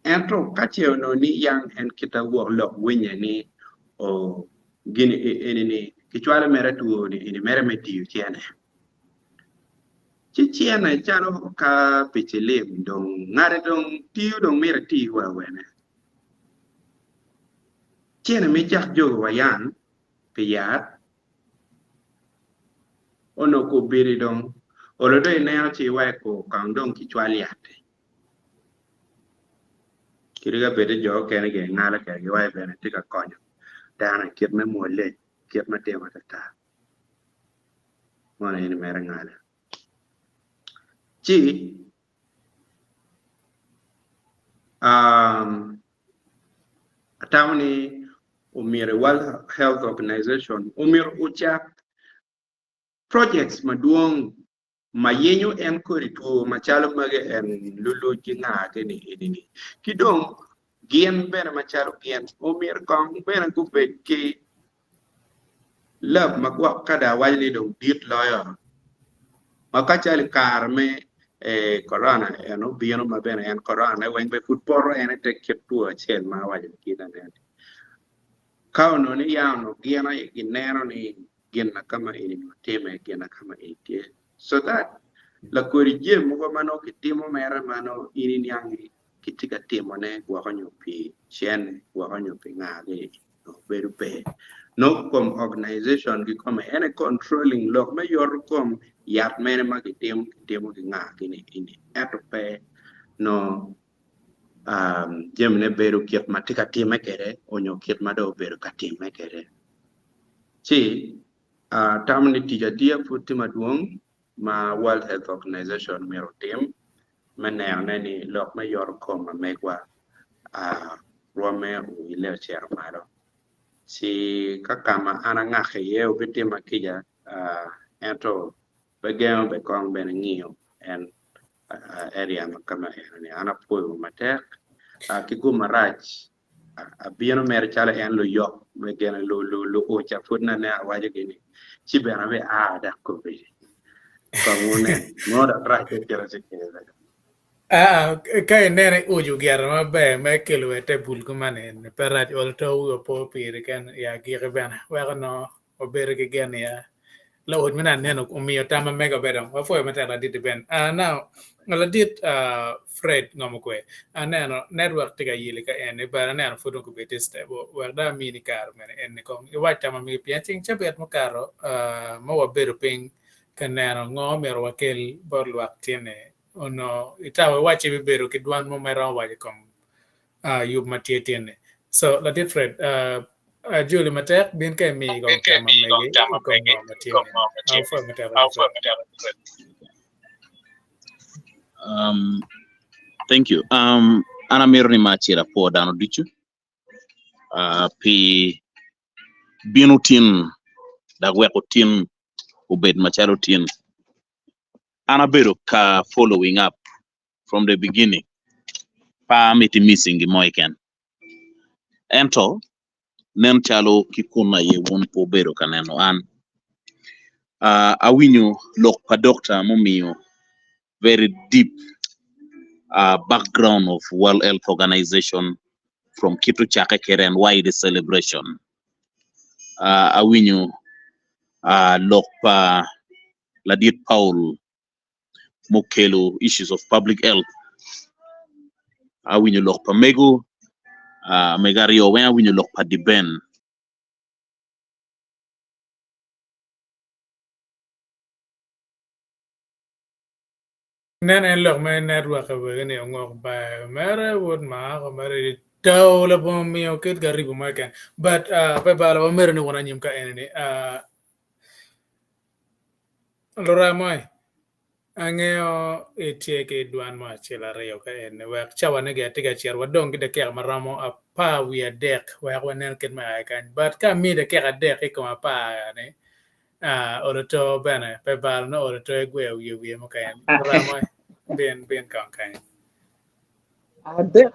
Ento ka ce onongo ni yang en kite wok lok winye ni o gini eni-ni kicwalo mere two-ni eni mere me tiyo cene. Ci cene calo ka pi cilim dong ngate dong tiyo dong mito iti wa awene. Cene me cak jogo wa yang pi yat onongo kobedi dong olo dong ineno ci iweko kong dong kicwal yat-ti. Kadi ka bed ni jo okene gingalo kwede giwaco bene tye ka konyo dano i kit me mwolle, kit me timo atata. Mono in imito ingalo. Ci atamo ni omyero World Health Organization omyero ocak projects madwong ma yenyo en kodi two macalo magi en luluc ki nga gini eni-ni. Ki dong gin bene macalo gin omyero kong bene gubed ki lab ma gwok ka dong awaco ni dong dit loyo ma ka calo i kare me korona en obino ma bene en korona ne weng bene pud poto en ite kit two acel ma awaco ni kit anene ka onongo ni ya onongo gin aye gineno ni gin ma kama eni nongo time gin ma kama eni tye so that lakodi jami mogo ma nongo kitimo mere ma nongo in iniang ni kitye ka timone gwoko nyo pi cene gwoko nyo pi nga gi nongo bedo pe nongo kom organization kikome en aye controlling lok me yoto kom yat mene ma kitimo kitimo ki nga gini eni ento pe nongo. jamine bedo kit ma tye ka timme kwede onyo kit ma dong obedo ka timme kwede. Ci atamo ni tic atiya pud tye madwong ma World Health Organization myero otim me nenone ni lok me yoto kom ma megwa rwomme oile ocito malo. Ci ka ka ma an angak iye wubitimma kica, ento pe gengo bene kong bene ngiyo en area ma ka ma eno-ni. An apwoyo matek ki gum marac abino mere calo en luyok me gene luuca pud nene awaco gi ni ci bene abi a dok kobedi kong wunen nongo dok racce kite ci kele. Aa, ka ineno iuco gire maber me kelo wa i te bul kuman eni pe rac olo to wi opo piri kene i agikki bene weko nongo wabedo ki gen niya laoc meno aneno omiyo tam ma mega bedo wapwoyo matek ladit Ben. Now ladit Fred ngomo kwe aneno network tye ka yeli ka eni but aneno pud dong obedo tye stable wek dong amini kare mene eni kong iwac tam ma megi pien ceng cabit mukato ma wabedo piny ka neno ngo myero wakel bot lwak tye-ni onongo itamo iwacci ibibedo ki dwan mo ma iromo waco i kom yub ma tye tin-ni. So ladit Fred, ajoli matek, bin ka imi kong tam ma megi i kom ngo ma tye ni. Apwoyo matek ladit Fred. Um, thank you. Um, an amito ni ma acel apwo dano ducu uh, pi bino tin dok weko tin obed macalo tin. An abedo ka following up from the beginning pe amiti missing gin mo keken ento nen calo ki kun aye wun pe wubedo ka neno an awinyo lok pa dokta mumiyo very deep background of world health organization from kit ocakke kwede and why the celebration awinyo lok pa ladit Paul mukelo issues of public health awinyo lok pa mego mego aryo weng awinyo lok pa Diben. Nen en lok me network wege ni ongok ber mere wod mako mere tau labongo miyo kit garibu mo keken but pe balo wamito ni wun anyim ka eni ni Lurem-moi, angeyo itye ki dwan mo acel aryo ka eni wek cawane gi atye ka cito wadong ki dakika ma romo apar wiye adek wek wanen kit me aye kany but ka amiyi dakika adek ki kom apar-ni olo to bene pe balo nongo olo to igweyo wiye wiye mukene. Lurem-moi, bin bin kong kany. Adek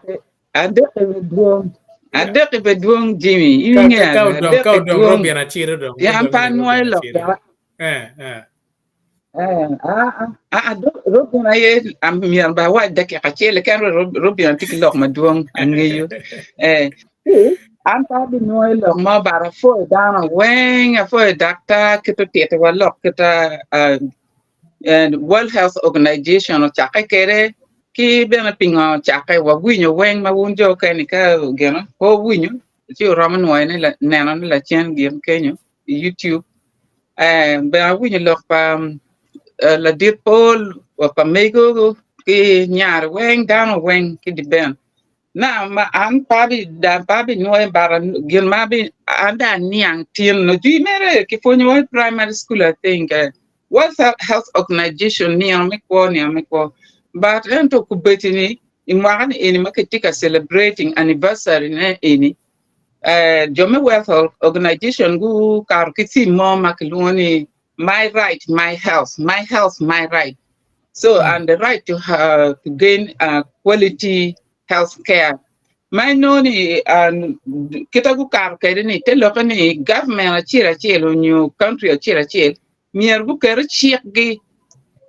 adek be dwong adek be dwong Jimmy in Ka inge ka ka odong ka adek odong dwong Robin aciro dong pien odong pe ni anwoyo Robin lok aciro. dok Eh eh. eh ah ah ah Robin aye myero ba awac dakika acel keken Robin tye ki lok madwong angeyo eh an pe abinwoyo lok mo but apwoyo dano weng apwoyo daktar kit otitiwa lok kit World Health Organization ocakke kwede ki bene pingo ocakke wawinyo weng ma wun jo okene ka gino pe wuwinyo ci wuromo nwoyone nenone lacen gin kenyo i YouTube bene awinyo lok pa ladit Paul wa pa mego ki nyare weng dano weng ki di ben Na ma an pe abi da pe abi nwoyo but gin ma abi an dong aniang tin nongo jwi mere ki pwonyowa i primary school I think World Health Organization nino me kwo nino me kwo but ento kubedi ni i mwaka ni eni ma kitye ka celebrating anniversary ne eni jo me World Health Organization gukato ki theme mo ma kilwongo ni my right my health my health my right So and the right to uh, to gain uh, quality health care. Ma inongo ni kita gukato kwede ni te lokke ni government acel acel onyo country acel acel myero guket cikgi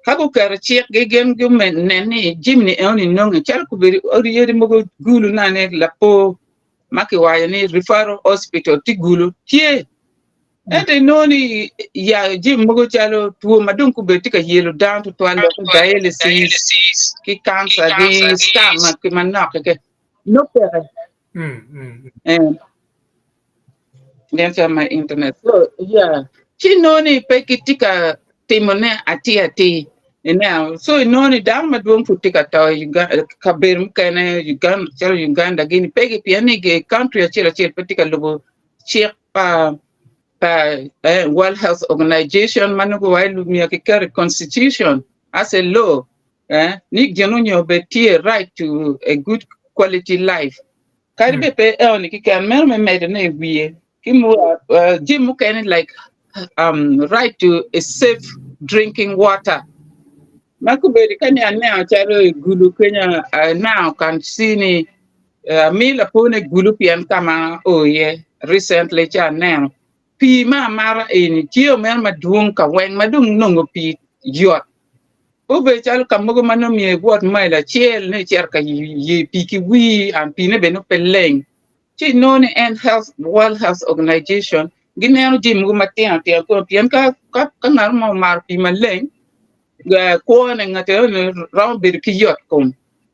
ka guketo cikgi gin gunen ni jami ni enoni nonge calo kobedo odi yadi mogo gulu nane lapor ma kiwaco ni referral hospital tye gulu tye Ento inongo ni ya jami mogo calo two ma dong kobedo tye ka yelo dano tutwal lok me dialysis ki cancer ki stam ki manok keken nongo peke. Eh, nen calo my internet. So, yeah. Ci inongo ni pe gitye ka timone atir atir. Ineno, so inongo ni dano madwong pud tye ka to i Uganda, kabedo mukene Uganda calo Uganda gini pe gi pien ni gi country acel acel pe tye ka lubo cik pa pa eh, World Health Organization ma nongo wa myero kiketo i constitution as a law eh, ni gin onyo bed tye right to a good quality life. Kadi bed pe eo ni kiken meno me medo ne i wiye ki mu uh, jami mukene like um, right to a safe drinking water. Ma kobedo ka ni aneno calo i Gulu kenya uh, now can see ni uh, mi lapone Gulu pien kama o iye recently ca aneno pii me amata eni tye omeno madwong ka weng ma dong nongo pii yot. Obedo calo ka mogo ma nongo myero iwot mail acel ni icito ka ye pii ki wii and piine bene nongo pe leng. Ci inongo ni en health, World Health Organization gineno jami mogo matino tino kunu pien ka ka ka ngat mo omato pii maleng eh, kwone ngat eno romo bedo ki yot kom.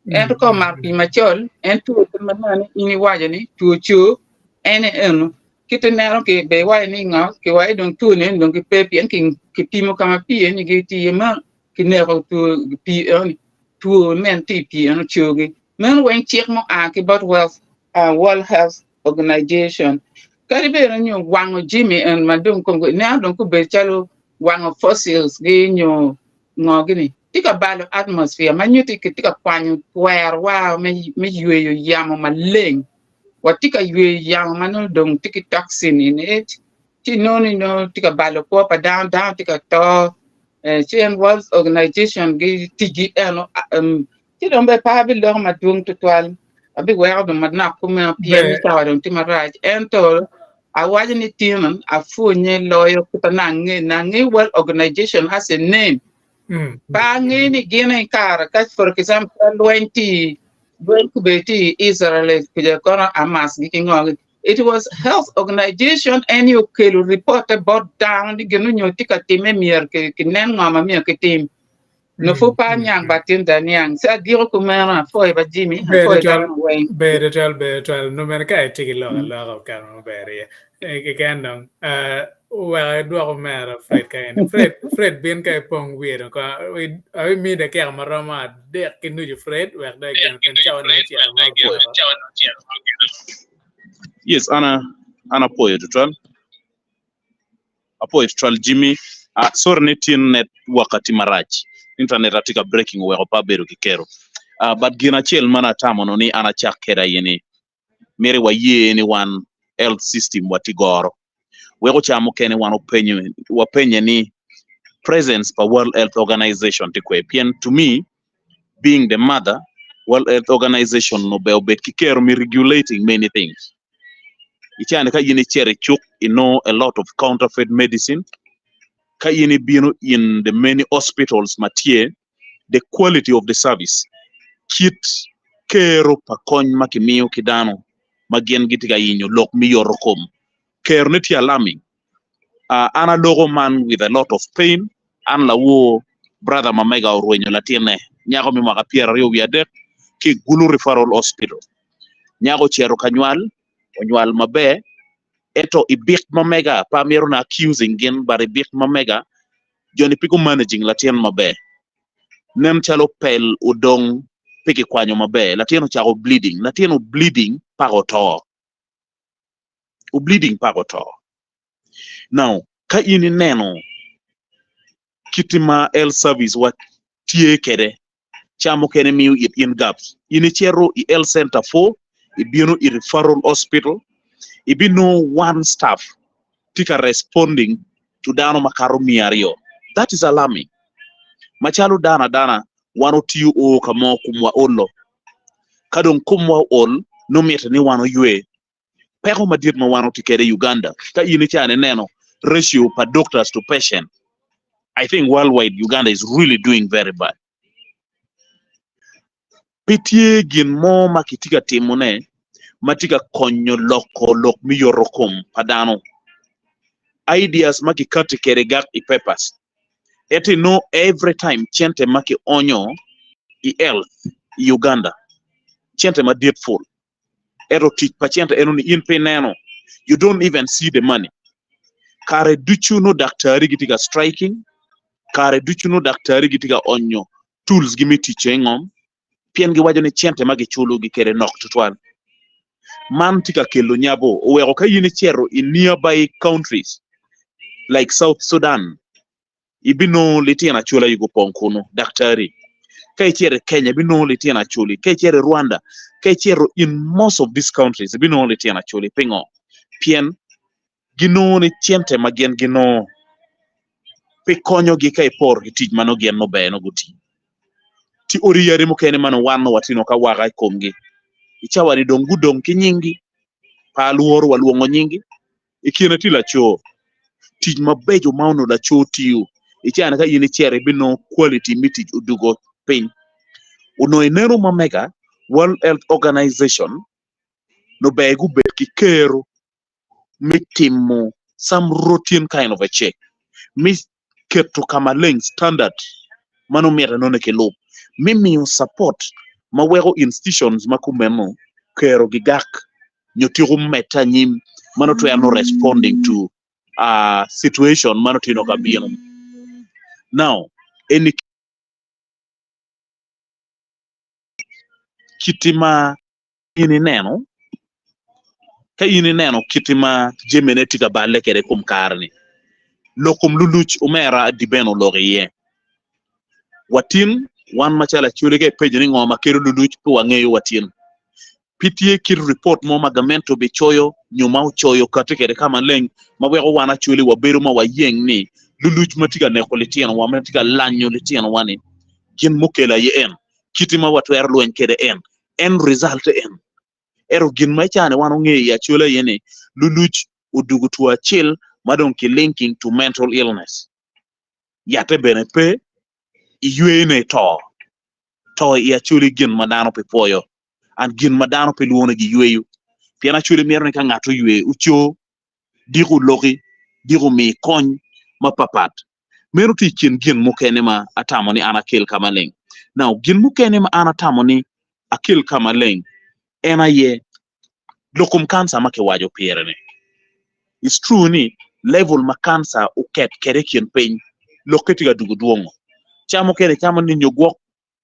Ento ka omato pii macol en two kit ma nene in iwaco ni two coo en eno Kit ineno ki be iwaco ni ngo ki waco dong two ni eni dong ki pe pien ki ki pimo ka ma pii eni gi tye iye ma ki neko two pii eno ni two men tye i pii eno cogi meno weng cik ma oa ki bot wealth World Health Organization kadi bed nyo wango jami en ma dong ineno dong gubedo calo wango fossils gi nyo ngo gini tye ka balo atmosphere ma nyutti ki tye ka kwanyo twero wa me yweyo yamo maleng. Watye ka yweyo yamo ma nongo dong tye ki toxin in it, ci inongo ni nongo tye ka balo kwo pa dano, dano tye ka to, ci en World Organization gi ticgi eno ci dong bene pe abiloko madwong tutwal, abiweko dong manok kumeno pien ni cawa dong tye marac ento awaco ni tin apwonye loyo kit ma nongo ange World Organization as a name pe ange ni gin aye kare ka for example lweny tye Lweny obedo tye i Israel kuca kono Hamas gi ki ngo it was health organization en aye okelo report-te bot dano ni gin onyo tye ka timme myero ki nen ngo ma myero ki tim nyo pud pe aniang but tin dong aniang ci agiko kumeno apwoyo ba Jimmy apwoyo dano weng. Ber tutwal ber tutwal nongo bene ka itye ki lok aloka okato maber iye keken dong Wek idwok omera Fred ka eni. Fred, Fred bin ka ipong wiye dong kono. Abimiyi dakika ma romo adek ki nucu Fred wek dong igeno pien cawa ne ocito ma ogeno. Yes, an an apwoyo tutwal. Apwoyo tutwal Jimmy. Uh, sorry ni tin network atye marac. Internet atye ka breaking oweko pe abedo ki kero. Uh, but gin acel ma natamo no ni an acak kede aye ni myero waye ni wan health system wa tye goro. Weko ca mukene wan openyo wapenye ni presence pa World Health Organization tye kwe pien to me being the mother World Health Organization obe obed ki kero me regulating many things. I cani ka in icito i cuk inongo a lot of counterfeit medicine ka in ibino in the many hospitals ma tye the quality of the service, kit kero pa kony ma kimiyo ki dano ma gin gitye ka yenyo lok me yoto kom, kerone tye alarming. Uh, an aloko man with a lot of pain, an lawor brother ma mega orwenyo latinne, nyako me mwaka 23 ki i Gulu Referral Hospital. Nyako ocito ka nywal, onywal maber, ento i bik ma mega, pe amito na accusing gin, but i bik ma mega, joni pe gu managing latin maber. Nen calo pel odong pe kikwanyo maber, latin ocako bleeding, latin o bleeding paka oto. O bleeding paka oto. Now, ka in ineno kiti ma health service wa tye kede, ca mukene miyo it in gaps. In icito i health center 4, ibino i referral hospital, ibinongo one staff tye ka responding to dano makato 200. That is alarming. Macalo dano adana, wan otiyo o ka mo komwa olo. Ka dong komwa ool, nongo mitte ni wan oywe. Peko madit ma wan otye kwede i Uganda, ka in icano ineno ratio pa doctors to patient, I think worldwide Uganda is really doing very bad. Pe tye gin mo ma kitye ka timone ma tye ka konyo loko lok me yoto kom pa dano. Ideas ma kikati kwede gak i papers. Ento inongo every time cente ma kionyo i health i Uganda, cente madit pul. Ento tic pa cente eno ni in pe ineno. You don't even see the money. Kare ducu nongo daktari gitye ka striking. Kare ducu nongo daktari gitye ka onyo tools gi me ticce i ngom pien giwaco ni cente ma giculogi kwede nok tutwal. Man tye ka kelo nyabo oweko ka in icito i nearby countries like South Sudan ibinongo litino acola aye gupong kunu, daktari. Ka icito i Kenya ibinongo litino acoli, ka icito i Rwanda, ka icito in most of these countries ibinongo litino acoli. Pingo? Pien ginongo ni cente ma gin ginongo pe konyogi ka iporo ki tic ma nongo gin nongo ber nongo guti. Ti odi yadi mukene ma nongo wan nongo watino ka waka i komgi i cawa-ni dong gudong ki nyinggi, pe alworo wa lwongo nyinggi. I kine tye laco, tic mabeco ma onongo laco tiyo i cawa-ni ka in icito ibinongo quality me tic odugo piny. Onongo ineno ma mega World Health Organization nongo ber gubed ki kero me timo some routine kind of a check me keto ka maleng standard ma nongo mitte nongo ni kilub me miyo support ma weko institutions ma kumeno kero gigak nyo tyeko medde anyim ma nongo twero nongo responding to a situation ma nongo tye nongo ka bino. Now eni kiti ma in ineno, ka in ineno kiti ma jamine tye ka balle kwede i kom kare-ni, lok kom luluc omera adi bene oloko iye. Watin, wan macalo Acholi ka ipenyo ni ngo ma kelo luluc pe wangeyo watin. Pe tye kit ripot mo ma gamente obicoyo nyo ma ocoyo kati kwede ka maleng ma weko wan Acholi wabedo ma wayeng ni luluc ma tye ka neko litinowa, ma tye ka lanyo litinowa-ni gin mukelo aye en, kiti ma watwero lweny kwede en. En result en. Ento gin ma icane wan ongeyo i Acholi aye ni luluc odugo two acel ma dong ki linking to mental illness. Yatte bene pe, iyweyone to. To i Acholi gin ma dano pe pwoyo and gin ma dano pe lwongo ni giyweyo. Pien Acholi mito ni ka ngat oywe oco, diko oloki, diko omi kony mapapat. Meno tye i kin gin mukene ma atamo ni an akel ka maleng. Now, gin mukene ma an atamo ni akel ka maleng en aye lok kom kanca ma kiwaco pire-ni. It's true ni level ma kanca oket kwede i kin piny lokke tye ka dugo dwongo. Ca mukene itamo ni nyo gwok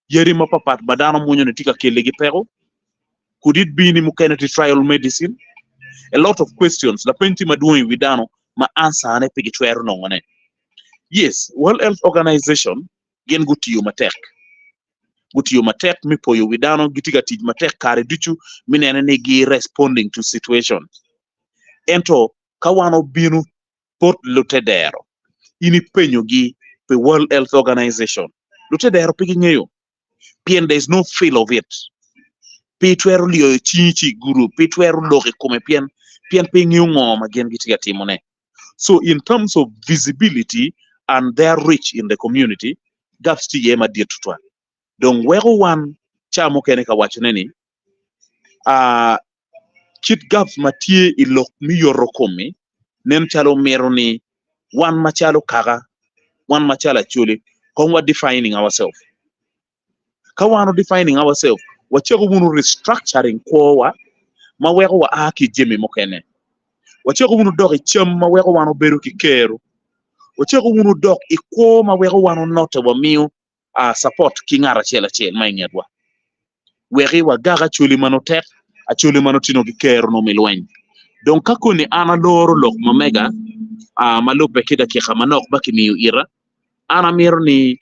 yadi mapapat ma dano mwonyo-ni tye ka keligi peko. Could it be ni mukene tye trial medicine? A lot of questions, lapeny tye madwong i wi dano ma answer ne pe gitwero nongone. Yes, World Health Organization gin gutiyo matek. Gutiyo matek me poyo wi dano, gitye ka tic matek kare ducu me nene ni gi responding to situation. Ento ka wan obino bot lutedero, in ipenyogi pi World Health Organization, lutedero pe gingeyo pien there is no feel of it. Pe itwero lyoyo cingi ci igudo, pe itwero lok i kome pien pien pe ingeyo ngo ma gin gitye ka timone. So in terms of visibility and their reach in the community, gaps tye iye madit tutwal. Dong weko wan ca mukene ka wacone ni ah, kit gaps ma tye i lok me yoto kom-mi nen calo mito ni wan macalo kaka, wan macalo Acholi, kong wa defining ourself. Ka wan o defining ourself, wacako wunu restructuring kwowa ma weko wa a ki i jami mukene. Wacako wunu dok i cam ma weko wan obedo ki kero. Wacako wunu dok i kwo ma weko wan onote wamiyo support ki ngat acel acel ma i ngetwa. Weki wagak Acholi ma nongo tek, Acholi ma nongo tye nongo ki kero nongo me lweny. Dong ka koni an aloro lok ma mega ma lubbe ki dakika manok ma kimiyo ita, an amito ni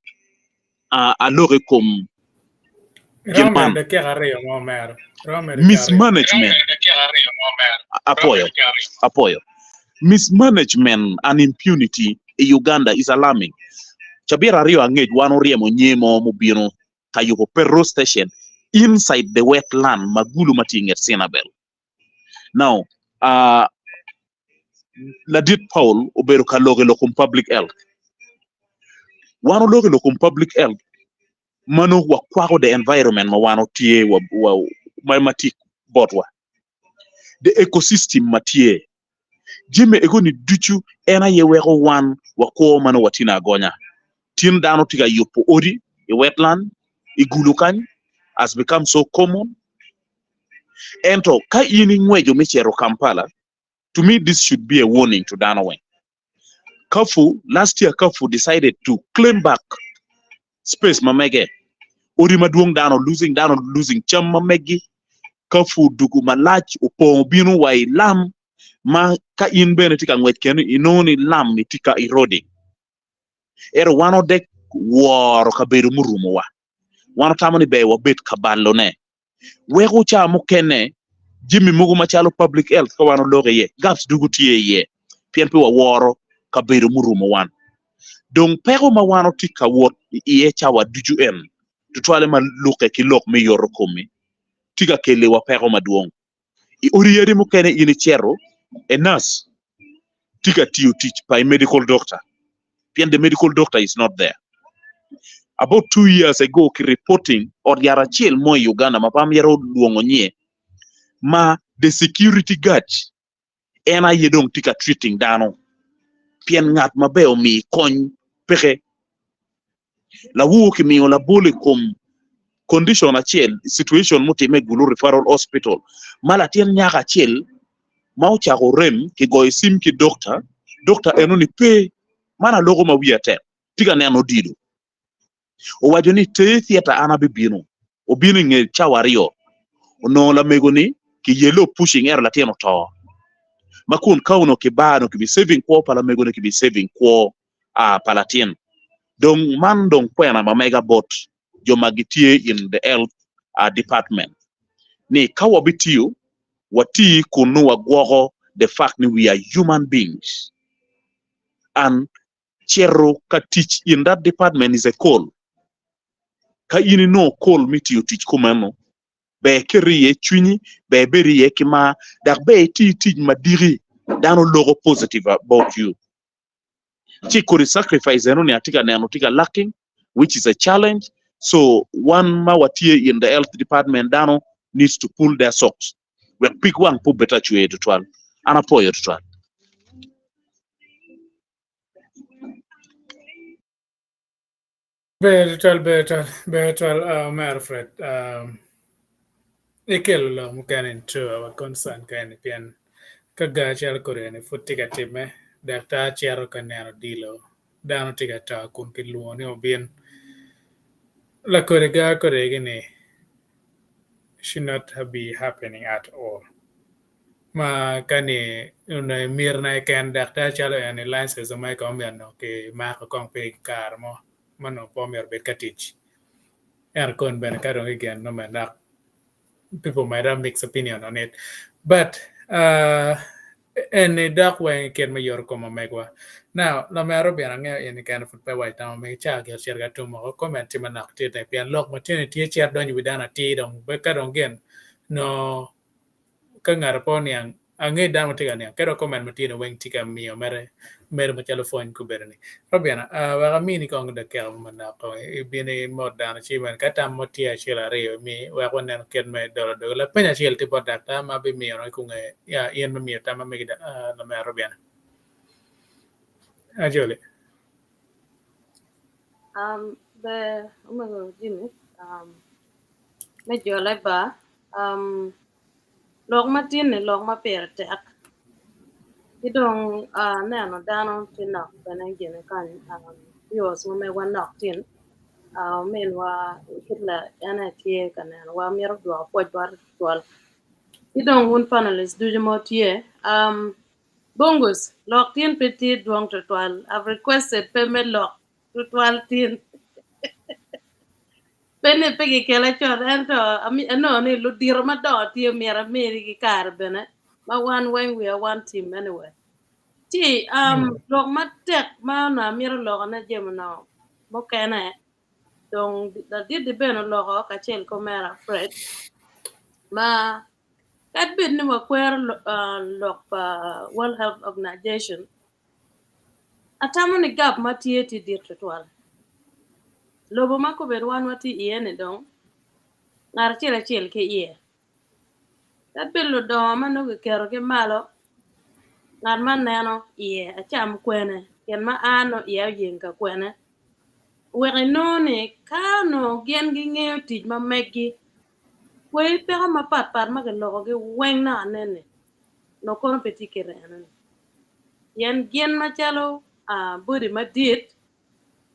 alok i kom gin man. Mismanagement apoyo apoyo mismanagement and impunity i Uganda is alarming. Cabit aryo angec wan oryemo nyer mo mubino ka yubo petrol station inside the wetland ma gulu ma tye i nget Cinabel. Now, uh, ladit Paul obedo ka lok i lok kom public health. Wan oloko i lok kom public health ma nongo wakwako the environment ma wan otye wa, wa, ma, ma tye botwa. The ecosystem ma tye. Jami egoni ducu en aye weko wan wakwo ma nongo watye agonya. Tin dano tye ka yubo odi i wetland, i gulu kany, has become so common. Ento ka in ingweco me cito Kampala, to me this should be a warning to dano weng. Kafu, last year Kafu decided to claim back space ma mege. Odi madwong dano losing, dano losing cam ma meggi. Kafu dugu malac opongo bino wa i lam ma ka in bene itye ka ngwec kene inongo ni lam-mi tye ka eroding. Ento wan odek woro kabedo murumowa. Wan otamo ni ber wabed ka balone. Weko ca mukene jami mogo macalo public health ka wan oloko iye gaps dugu tye iye pien pe waworo kabedo murumo wan. Dong peko ma wan otye ka wot iye cawa ducu en tutwale ma lukke ki lok me yoto komi tye ka keliwa peko madwong. I odi yadi mukene in icito a nurse tye ka tiyo tic pa a medical doctor pien the medical doctor is not there. About 2 years ago ki reporting ot yat acel mo i Uganda ma pe amito lwongo nyinge ma the security guard en aye dong tye ka treating dano pien ngat maber omi kony peke. Lawor kimiyo labol i kom condition acel, situation mutimme i Gulu Referral Hospital ma latin nyako acel ma ocako rem kigoyo cim ki dokta, dokta eno ni pe, man aloko ma wiya tek, tye ka neno odilo. Owaco ni ter theatre an abibino, obino i nge cawa aryo, onongo lamego ni kiyelo pushing ento latin oto. Ma kun ka onongo kibano kibi saving kwo pa lamego ni kibi saving kwo pa latin. Dong man dong kwena ma mega bot jo ma gitye in the health department ni ka wabitiyo wati kun nongo wagwoko the fact ni we are human beings and cito ka tic in that department is a call. Ka in inongo call me tiyo tic kumeno ber iketo iye cwinyi, ber ibed iye ki mar, dok ber iti tic madiki dano loko positive about you. Ci kodi sacrifice eno ni atye ka neno tye ka lacking which is a challenge so wan ma watye in the health department dano needs to pull their socks wek pig wang pe obed acwer tutwal. An apwoyo tutwal. Ber tutwal, ber tutwal, ber tutwal, Omera Fred. Ikelo lok mukene into our concern kene pien ka gar calo kodi eni pud tye ka timme, daktar cito ka neno odilo, dano tye ka to kun kilwongo ni obin. Lakodi gar kodi egi-ni should not be happening at all. Ma ka ni onongo imitina keken daktar calo eni license ma kong myero onongo kimako kong pi kare mo ma onongo pe myero obed ka tic. Ento kon bene ka dong igen nongo bene dok people might have mixed opinion on it. But eni dok weng i kit me yoto kom omegwa. Now lamera obino angeyo eni kene pud pe waco tam omege ca gire ocito ka tum woko comment tye manok tye tek pien lok ma tye ni tye cito donyo i wi dano atir dong ka dong gin nongo ka ngato pe oniang ange dano ma tye ka niang kadi wa comment ma tye ni weng tye ka miyo mere medo macalo pwony gubedo ni Robina wek amini kong dakika mo manok kong ibin imot dano ci bene ka tam mo tye acel aryo imi wek waneno kit me dolo doge lapeny acel tye bot daktar ma bimiyo i kunge in me miyo tam ma megi lamera Robina Ajoli. Ber omego Jimmy me jole ba lok ma tin-ni lok ma pire tek ki dong aneno dano tye nok bene i kine kany viewers ma megwa nok tin ominwa Hitler en aye tye ka nenowa mito dwoko pwoc bote tutwal ki dong wun panelist ducu ma wutye Bongus lok tin pe tye dwong tutwal I've requested pe me lok tutwal tin pe ni pe kikela con ento anongo ni ludito madongo tye myero amini kare bene ma wan weng we are one team anyway. Ci lok matek ma onongo amito lokone jami onongo mukene dong ladit-di bene oloko kacel ki omera Fred ma kadi bed ni wakwero lok pa World Health Organization atamo ni gap ma tye tye dit tutwal. Lobo ma kobedo wan watye iye ni dong ngat acel acel ki iye. Kadi bed ludongo ma nongo kiketogi malo ngat man neno iye acam kwene gin ma aa nongo iye oyeng ka kwene wek inongo ni ka onongo gin gingeyo tic ma meggi kweyi peko mapatpat ma kilokogi weng naka nene onongo kono pe tye kite enoni. Pien gin macalo body madit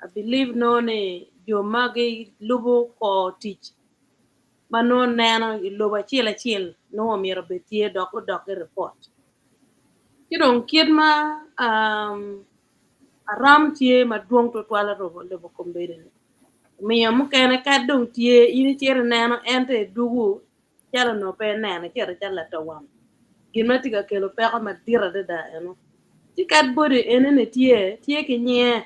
I believe nongo ni jo ma gilubo kor tic ma nongo neno i lobo acel acel nongo omyero obed tye dok gudok ki report. Ci dong kit ma aram tye madwong tutwal arobo lobo kombeddi-ni omiyo mukene kad dong tye in icito ineno ento idwogo calo onongo pe ineno icito calo lato wang gin ma tye ka kelo peko madit adada eno. Ci kad body enini tye tye ki nyinge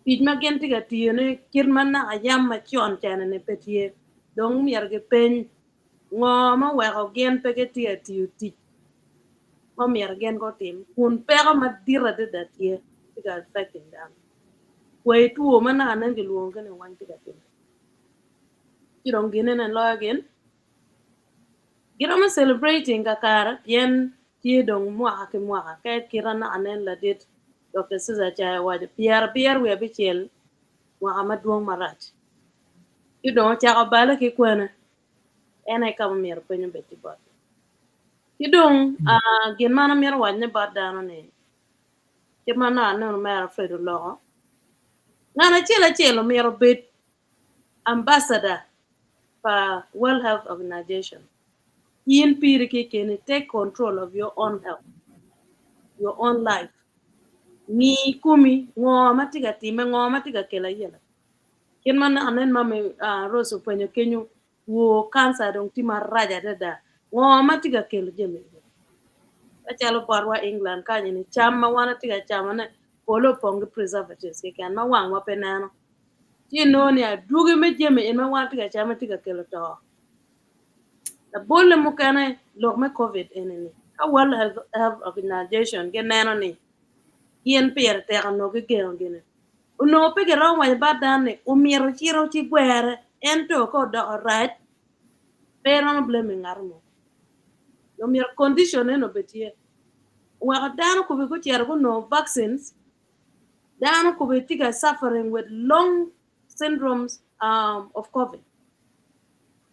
tic ma gin tye ka tiyone kit ma naka yam macon ca-ni pe tye dong myero gipeny ngo ma oweko gin pe gitye ka tiyo tic ma myero gin gutim kun peko madit adada tye tye ka affecting dano kwai two ma naka nen kilwongo ki ni weng tye ka time ci dong gin ene loyo gin giromo celebrating kakare pien tye dong mwaka ki mwaka ka kita naka nen ladit Dr. Cesar Caya owaco 75 mwaka madwong marac ci dong ocako bale ki kwene en aye ka ma myero peny obed ki bote. Ki dong gin ma an amito wacone bot dano ni kit ma nongo aneno omera Fred oloko ngat acel acel omyero obed ambassador pa World Health Organization in piri kekeni take control of your own health your own life ngi komi ngo ma tye ka time ngo ma tye ka kelo ayela Kit ma naka nen mami Rose openyo kenyo, two kanca dong tye marac adada. Ngo ma tye ka kelo jami eni? Macalo botwa i England kany eni, cam ma wan watye ka camone pole opong ki preservatives keken ma wangwa pe neno. Ci inongo ni adwogi me jami eni ma wan watye ka camone tye ka kelo to. Labolle mukene lok me covid eni-ni, ka World Health Organization gineno ni gin pire tek onongo gigengo gini. Onongo pe giromo waco bot dano ni omyero ocito ci gwere, ento ka odoko rac, pe iromo blaming ngat mo. Omyero condition eno obed tye. Oweko dano kobe gucito gunongo vaccines, dano kobe tye ka suffering with long syndromes of covid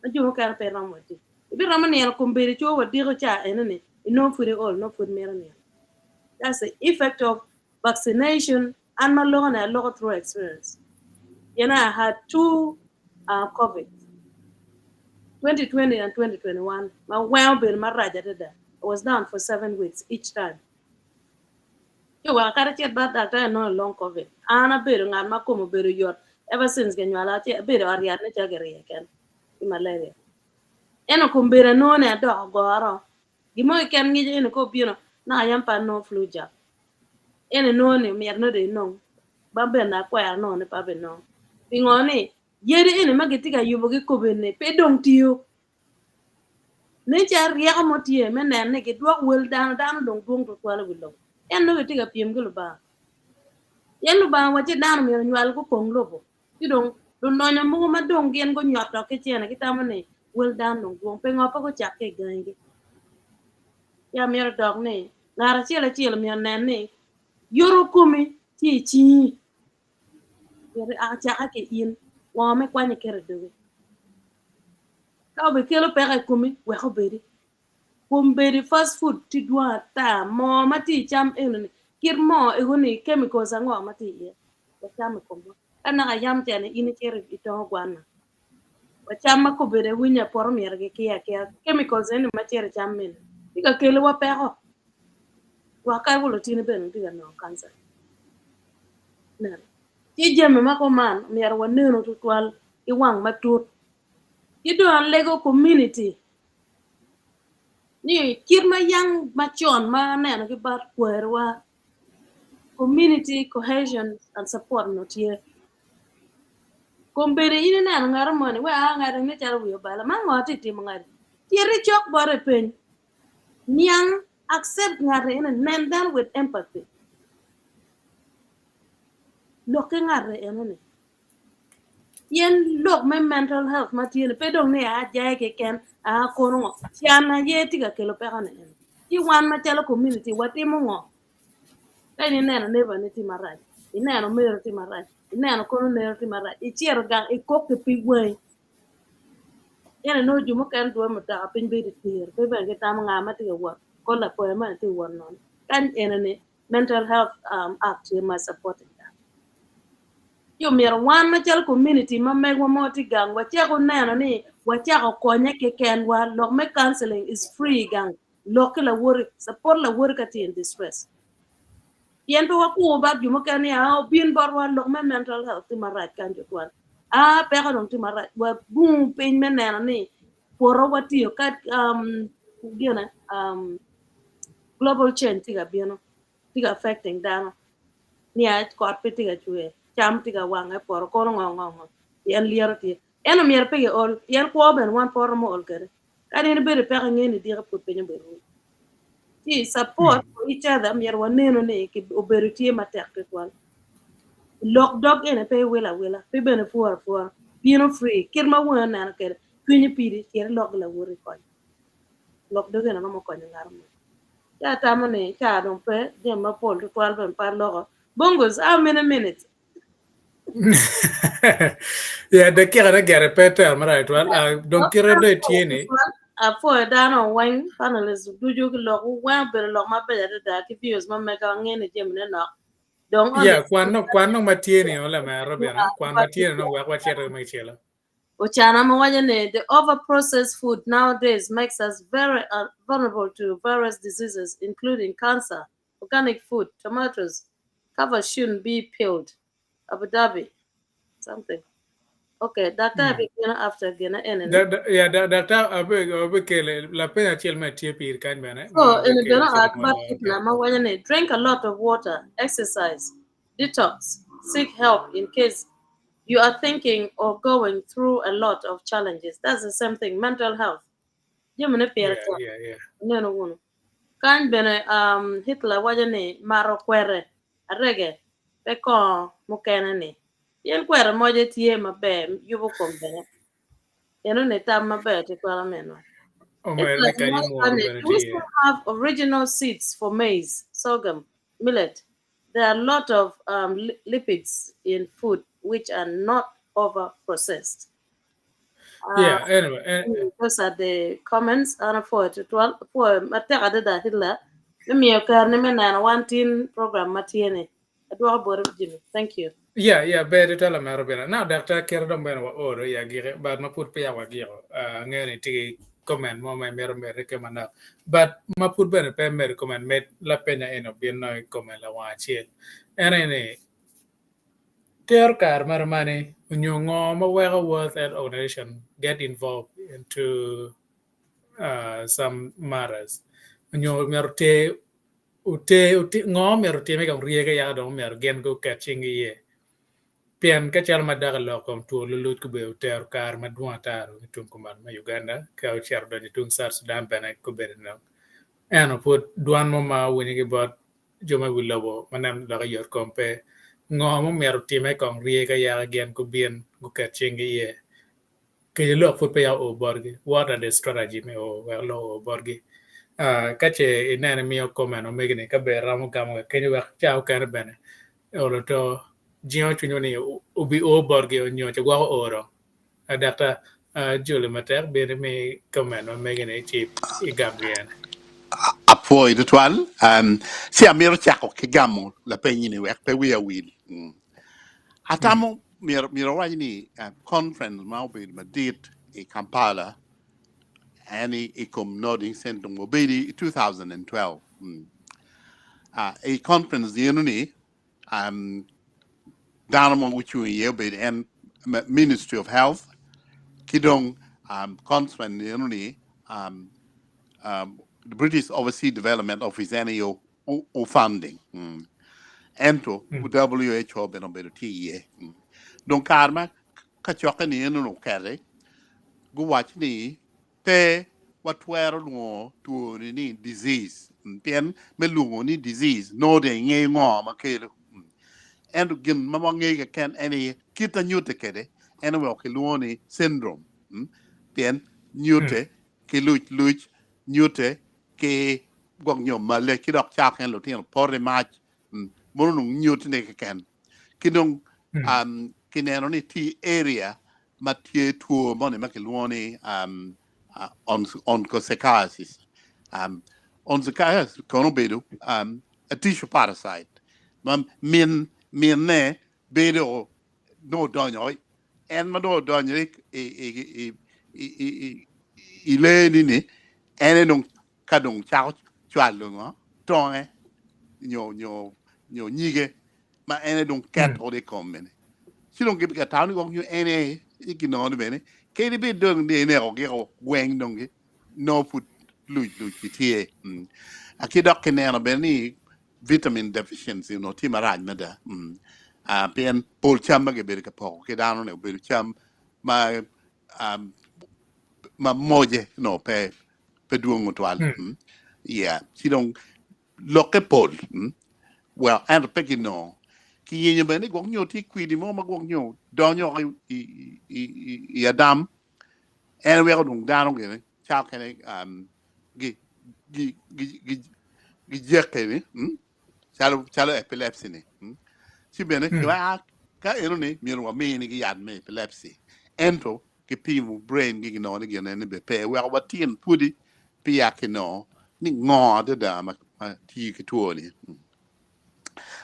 ma jo mukene pe romo wa tic. Ibiromo nino kombeddi cwo wa diko ca eno-ni inongo pud iol nongo pud mito nino. That's the effect of vaccination an ma loko ni aloko through experience pien I had two uh, covid 2020 and 2021 ma weng obedo marac adada I was down for 7 weeks each time ci oweko kadi acit bot daktar anongo long covid an abedo ngat ma kome obedo yot ever since ginywala ci abedo ot yat ne calo giriye ken ki malaria ento kombeddi anongo ni adoko goro gin mo keken ngico eni ka obino naka yam pe anongo flu jab en inongo ni myero nongo dong inong ba bene akwero nongo ni pe abinongo pingo ni yadi eni ma gitye ka yubogi kobedi-ni pe dong tiyo nen calo ryeko mo tye me neno ni gidwok wel dano dano dong dwong tutwal i wi lobo en nongo gitye ka pyem ki Lubanga pien Lubanga wacci dano myero onywal gupong lobo ci dong lulonyo mogo ma dong gin gunyoto ki cene gitamo ni wel dano dong dwong pingo pe gucak ki i gangigi ci amito dok ni ngat acel acel myero onen ni yoto komi tye i cingi myero acaka ki in ngo ma ikwanyo iketo i dogi ka obikelo peko i komi wek obedi kombeddi fast food tye dwong ata moo ma tye i cam enoni kit moo egoni chemicals ango ma tye iye wacamo i komwa ka naka yam cene in icito itongo gwana wacam ma kobedo awinyo apoto myero gikir akira chemicals eni ma cito i cam meno tye ka keliwa peko wa kadi wa lutini bene tye ka nongo kanca neno ci jami ma kuman myero wanenu tutwal ki wang matut ki dong alego community ni kit ma yang macon ma aneno ki bot kweriwa community cohesion and support onongo tye kombeddi in ineno ngat moni wek aa ngat eni calo wiye obalo man ngo tye timo ngati cit icok bote piny niang accept ngat eni nen dano with empathy lok ki ngat enoni pien lok me mental health ma tye ni pe dong ni aa jaye keken aa kono ngo can aye tye ka kelo peko ni eni ci wan macalo community watimo ngo ka in ineno neighbor ni tye marac ineno omero tye marac ineno kono nero tye marac icito gang ikok ki pig wangi ento inongo jo mukene dwoyo mutoka piny bedo i tir pe bene gitamo nga ma tye ka wot kor lapoya moni tye ka wot nono kany enini. Mental Health um, Act tye ma supporting that. Ci omyero wan macalo community ma megwa mo tye gang wacako neno ni wacako konye kekenwa lok me counseling is free gang lok ki lawoti support lawoti ka tye in distress. Pien pe wakur bat jo mukene ni aa obin botwa lok me mental health tye marac kany tutwal. Aa peko dong tye marac wabungu piny me neno ni poto watiyo ka um, gine um, global change tye ka bino tye ka affecting dano niya kot pe tye ka cwer cam tye ka wange poto kono ngo ngo ngo pien lyeto tye ento myero pe giol pien kwo bene wan pe waromo ol kwede kadi in ibedo i peko inge ni diki pud piny obedo ruu ci support for each other myero wanenu ni obedo tye matek tutwal lok dog ene pe iwilo awila pe bene pworo apwora bino free kit ma wun oneno kwede cwinyi pidi cit ilok ki lawoti kony lok dog ene romo konyo ngat mo ci atamo ni ca dong pe jami mapol tutwal bene pe aloko bongos how many minutes Yeah, dakika ne gere pe tero marac tutwal. Ah, dong kite dong itye ni apwoyo dano weng panelists ducu ki lok weng obedo lok mabeco adada ki views ma mega ange ni jamine nok dong on yeah, kwan no kwan no ma tye ni olamero bene. Kwan ma tye ni no wek wacit ma kicelo. Ocana ma waco ni the over processed food nowadays makes us very uh, vulnerable to various diseases including cancer, organic food, tomatoes, cover shouldn't be peeled. Abu Dhabi, something. Okay, Dr. Abigina after gina ene. Da, da, yeah, da, daktar abe abe kele lapeny acel ma tye pir kany bene. So, ma ene abe bene kele at cito bat ma- kitna ma waco ni drink a lot of water, exercise, detox, seek help in case you are thinking or going through a lot of challenges. That's the same thing, mental health. Jami ne pire Yeah, tek. yeah. Neno wunu. Kany bene um, Hitler waco ni mato kwete arege pe kongo mukene ni. Pien kwete moce tye maber yubo kom bene. Eno ni tam maber tutwal ominwa. Omer ni kanyo moro bene Do we tye. still have original seeds for maize, sorghum, millet? There are a lot of um, lipids in food which are not over processed. Yeah, anyway. Those are the comments. An apwoyo tutwal. Apwoyo matek adada Hitler. Me miyo kare me neno wan tin program ma tye ni. Adwoko boti Jimmy. Thank you. Yeah, ber tutwal omera bene. Now, daktar kite dong bene waoro i agiki, but ma pud peya wagiko. Angeyo ni tye ki comment mo ma imito medo ki manok. But ma pud bene pe imedo comment, med lapenya eni obin nongo i comment lawang acel. En aye ni, tero kare maromani onyo ngo ma weko World Health Organization get involved into some matters onyo myero oter oter ngo myero otime ka oryege yaka dong myero gin guket cinggi iye pien ka calo ma dok i lok kom two luluc gubedo otero kare madwong ata ki tung kumalo me Uganda ka ocito donyo tung South Sudan bene gubedo nok ento pud dwan mo ma owinyo ki bot jo me wi lobo ma neno lok i yot kom pe ngo ma myero otime kong rye ka yaka gin gubin guket cinggi iye kadi lok pud peya oo botgi what are the strategy me o wek lok oo botgi ka ce ineno imiyo comment omegini ka ber romo gamo ka kenyo wek ca okene bene olo to jingo cwinywa ni obi o botgi onyo ca gwoko o dong Daktar Julie matek bin imi comment ma megini ci igamgi ene. Apwoyi tutwal. Ci amito cako ki gamo lapeny ni wek pe wiya wil. Atamo myero myero awac ni conference ma obedo madit i Kampala en i kom Nodding Syndrome obedo i 2012. I conference eno ni dano ma gucung iye obedo en Ministry of Health ki dong conference eno ni the British Overseas Development Office en aye o funding. Ento WHO bene obedo tye iye. Dong kare ma kacokke ni eno oketi guwaco ni pe watwero lwongo twoni ni disease pien me lwongo ni disease nongo dong ingeyo ngo ma kelo. Ento gin ma wangeyo keken en aye kit ma nyute kwede en oweko kilwongo ni syndrome pien nyute ki luc luc nyute ki gwok nyo male ki dok cako kene lutino poto i mac mono onongo nyutine keken ki dong kineno ni tye area ma tye two moni ma kilwongo ni onchocerciasis. Onchocerciasis kono obedo. A tissue parasite ma min minne bedo nongo odonyo en ma dong odonyo i i i i i i lee ni ni en aye dong ka dong cako cwalo ngo tonge nyo nyo nyo nyige ma en aye dong keto i kom bene ci dong gibika tamo ni gwok nyo en aye ginongo ni bene kadi bed dong ni ineko giko gweng dong gi nongo pud luc luc tye ki dok kineno bene ni vitamin deficiency onongo tye marac mada pien pol cam ma kibedo ka poko ki dano ni obedo cam ma ma moje onongo pe pe dwong tutwal yeah ci dong lokke pol well ento pe kinongo kiyenyo bene ni gwok nyo tye kwidi mo ma gwok nyo donyo i, i, i, i adam en weko dong dano gini ca okene um, gi gi gi gi gijekke ni mm? calo calo epilepsy ni mm? ci bene mm. ka, ka eno ni myero waminigi yat me epilepsy ento kipimo brain gi ginongo ni gin eni be pe weko watin pudi peya kinongo ni ngo adada ma, ma tye ki two ni mm.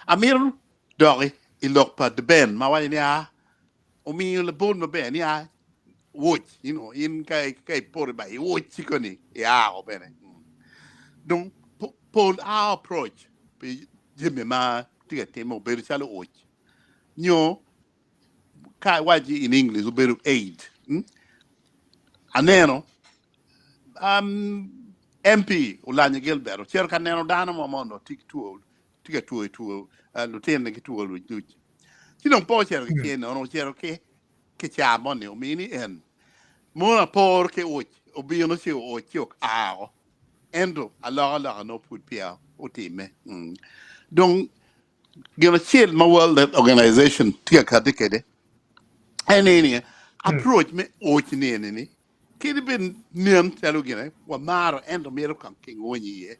amito doki i lok pa Ben ma waco ni a omiyo labol maber ni a woc you know, in ka ka ipoto ba iwoc ci koni iao bene dong pol our approach pi jami ma tye ka time obedo calo oc nyo ka iwaci in English obedo aid mm? aneno um, MP Oulanyah Gilbert ocito ka neno dano mo ma onongo tye ki two tye ka two two uh, lutine ki two luc luc ci dong pe ocito ki cene onongo ocito ki kicaa moni omini en mono apor ki uc obino ci ouc ci oao ento alokaloka nongo pud peya otimme mm. Dong gin acel ma World Health Organization tye ka kati kwede en ni ni approach me oc ni eni ni kadi bed nen calo gine wamaro ento mito kong kingunyo iye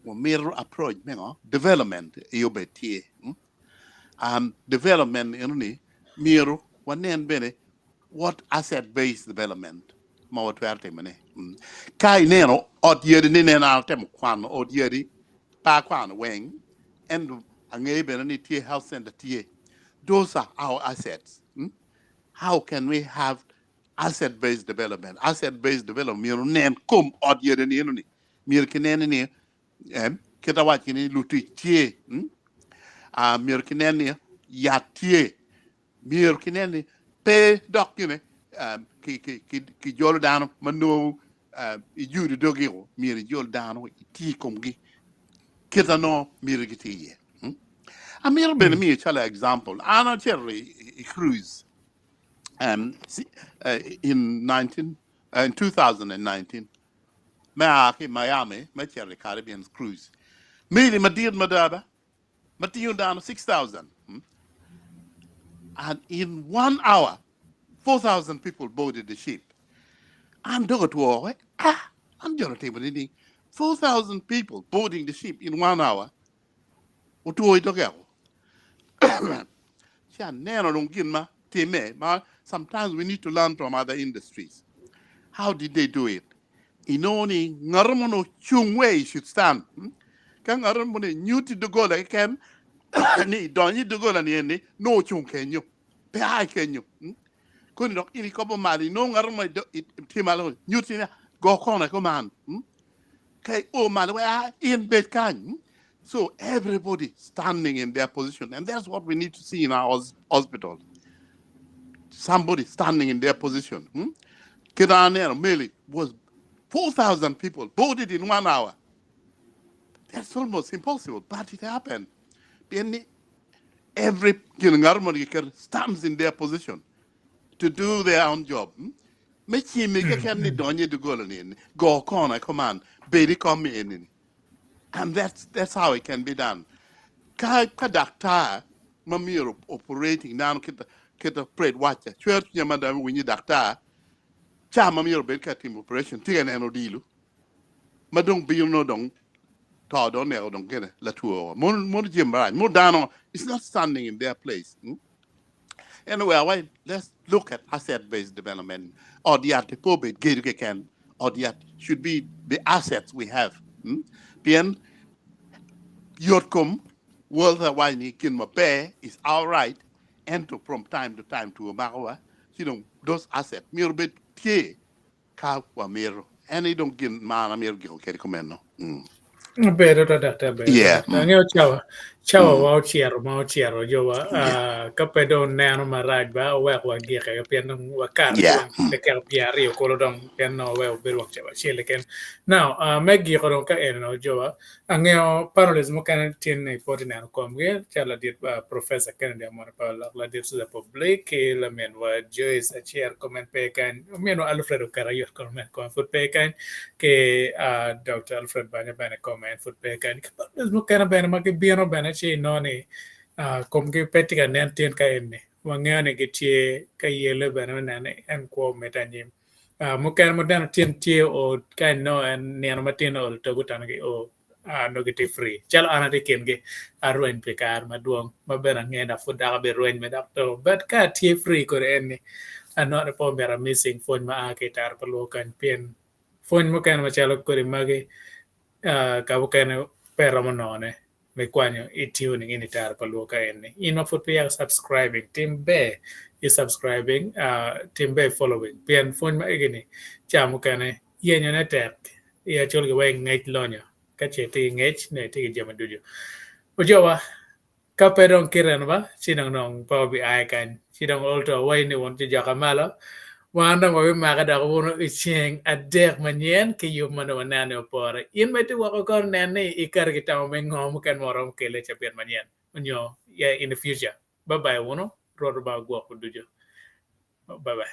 wamito approach me ngo development i obed tye mm? Development eno ni myero wanen bene what asset based development ma watwero timone. Ka ineno ot yadi ni neno an atemo kwano ot yadi pe akwano weng ento angeyo bene ni tye health center tye those are our assets. How can we have asset based development? Asset based development myero onen kom ot yadi ni eno ni myero kinen ni kit awac ni lutic tye myero kinen ni yat tye myero kinen ni pe dok gine kijolo dano ma nongo ijudi dogi-o myero ijol dano iti i komgi kit a nongo myero giti iye. Amito bene miyo calo example an acito i cruise in 19 in 2019 me a ki i Miami me cito i Caribbean cruise. Meli madit mada ba ma tingo dano 6,000 and in one hour 4,000 people boarded the ship. An dong atwo ah an joni otimo nining 4,000 people boarding the ship in one hour otwo i dogeko. Ci aneno dong gin ma timme ma sometimes we need to learn from other industries. How did they do it? Inongo ni ngat mo no cung where he should stand. Ka ngat mo ni nyuti dogola keken ni idony i dogola ni eni nongo ocung kenyo. Pe a kenyo. Koni dok in ikobo malo inongo ngat mo tye malo nyuti ni go kona kuman. Ka o malo we a in bed kany. So everybody standing in their position and that's what we need to see in our hospital. Somebody standing in their position. Kit aneno meli was 4,000 people boarded in one hour. That's almost impossible, but it happened. Pien ni every gin ngat mo giketo stands in their position to do their own job. Me cimi keken ni donyo i doggola ni go kona kuman bed i kom eni ni. And that's how it can be done. Ka ka daktar ma myero operating dano kita kita pred wacha cwer cwinya mada me winyo daktar ca ma myero obed ka timo operation tye ka neno odilo ma dong bino dong to dong oneko dong kene latwo mono mono jami marac mono dano is not standing in their place. Anyway, awai, let's look at asset based development. Ot yat pe obed gedo keken. Ot yat should be the assets we have. Pien Yot kom world awaco ni gin maber is our right ento from time to time two makowa ci dong those asset myero bed tye ka wamito. En aye dong gin ma an amito giko kede kumeno. Bedo to daktar bedo. Yeah. Angeyo cawa cawa wa ocito ma ocito jowa ka pe dong neno marac ba owek wagike pien dong wakato dakika 20 kulu dong pien nongo wek obed wang cawa acel keken. Now me giko dong ka eni dong jowa angeyo panelists mukene tye ni pe tye neno komgi calo ladit Professor Kennedy Amono pa lok ladit Susa Public ki laminwa Joyce Acer komen pe kany ominwa Alfred oketo ayot komen kome pud pe kany ki Dr. Alfred Banya bene kome en pud pe kany ki panelists mukene bene ma gibino bene ci inongo ni komgi pe tye ka nen tin ka eni wangeyo ni gitye ka yele bene me neno ni en kwo omedde anyim. Mukene ma dano tin tye o ka inongo en nino ma tin olo togo tano gi o nongo gitye free calo an atye i kingi arweny pi kare madwong ma bene angeyo dok pud dok abirweny me dok to but ka atye free kodi eni anongo ni pe omyero a missing pwony ma a ki i tara pa luo kany pien pwony mukene macalo kodi magi ka mukene pe iromo nongone me kwanyo i tuning in i tara pa luo ka eni in ma pud peya subscribing tim ber i subscribing tim ber i following pien pwony ma egi-ni ca mukene yenyone tek i acol ki weng ngec lonyo ka ce itye ki ngec nyo itye ki jami ducu. Ojowa, ka pe dong kireno ba, ci dong dong pe wabi ai kany. Ci dong olto awaci ni wun jojoka malo, wan dong wabimake dok wunu i ceng adek manyen ki yub ma dong waneno ni opore. In ma itye woko kono nen ni iketo ki tamo me ngo mukene ma waromo kele i cabit manyen nyo in the future. Bye bye wunu, Rwot Rubanga ogwokwu ducu. Bye bye.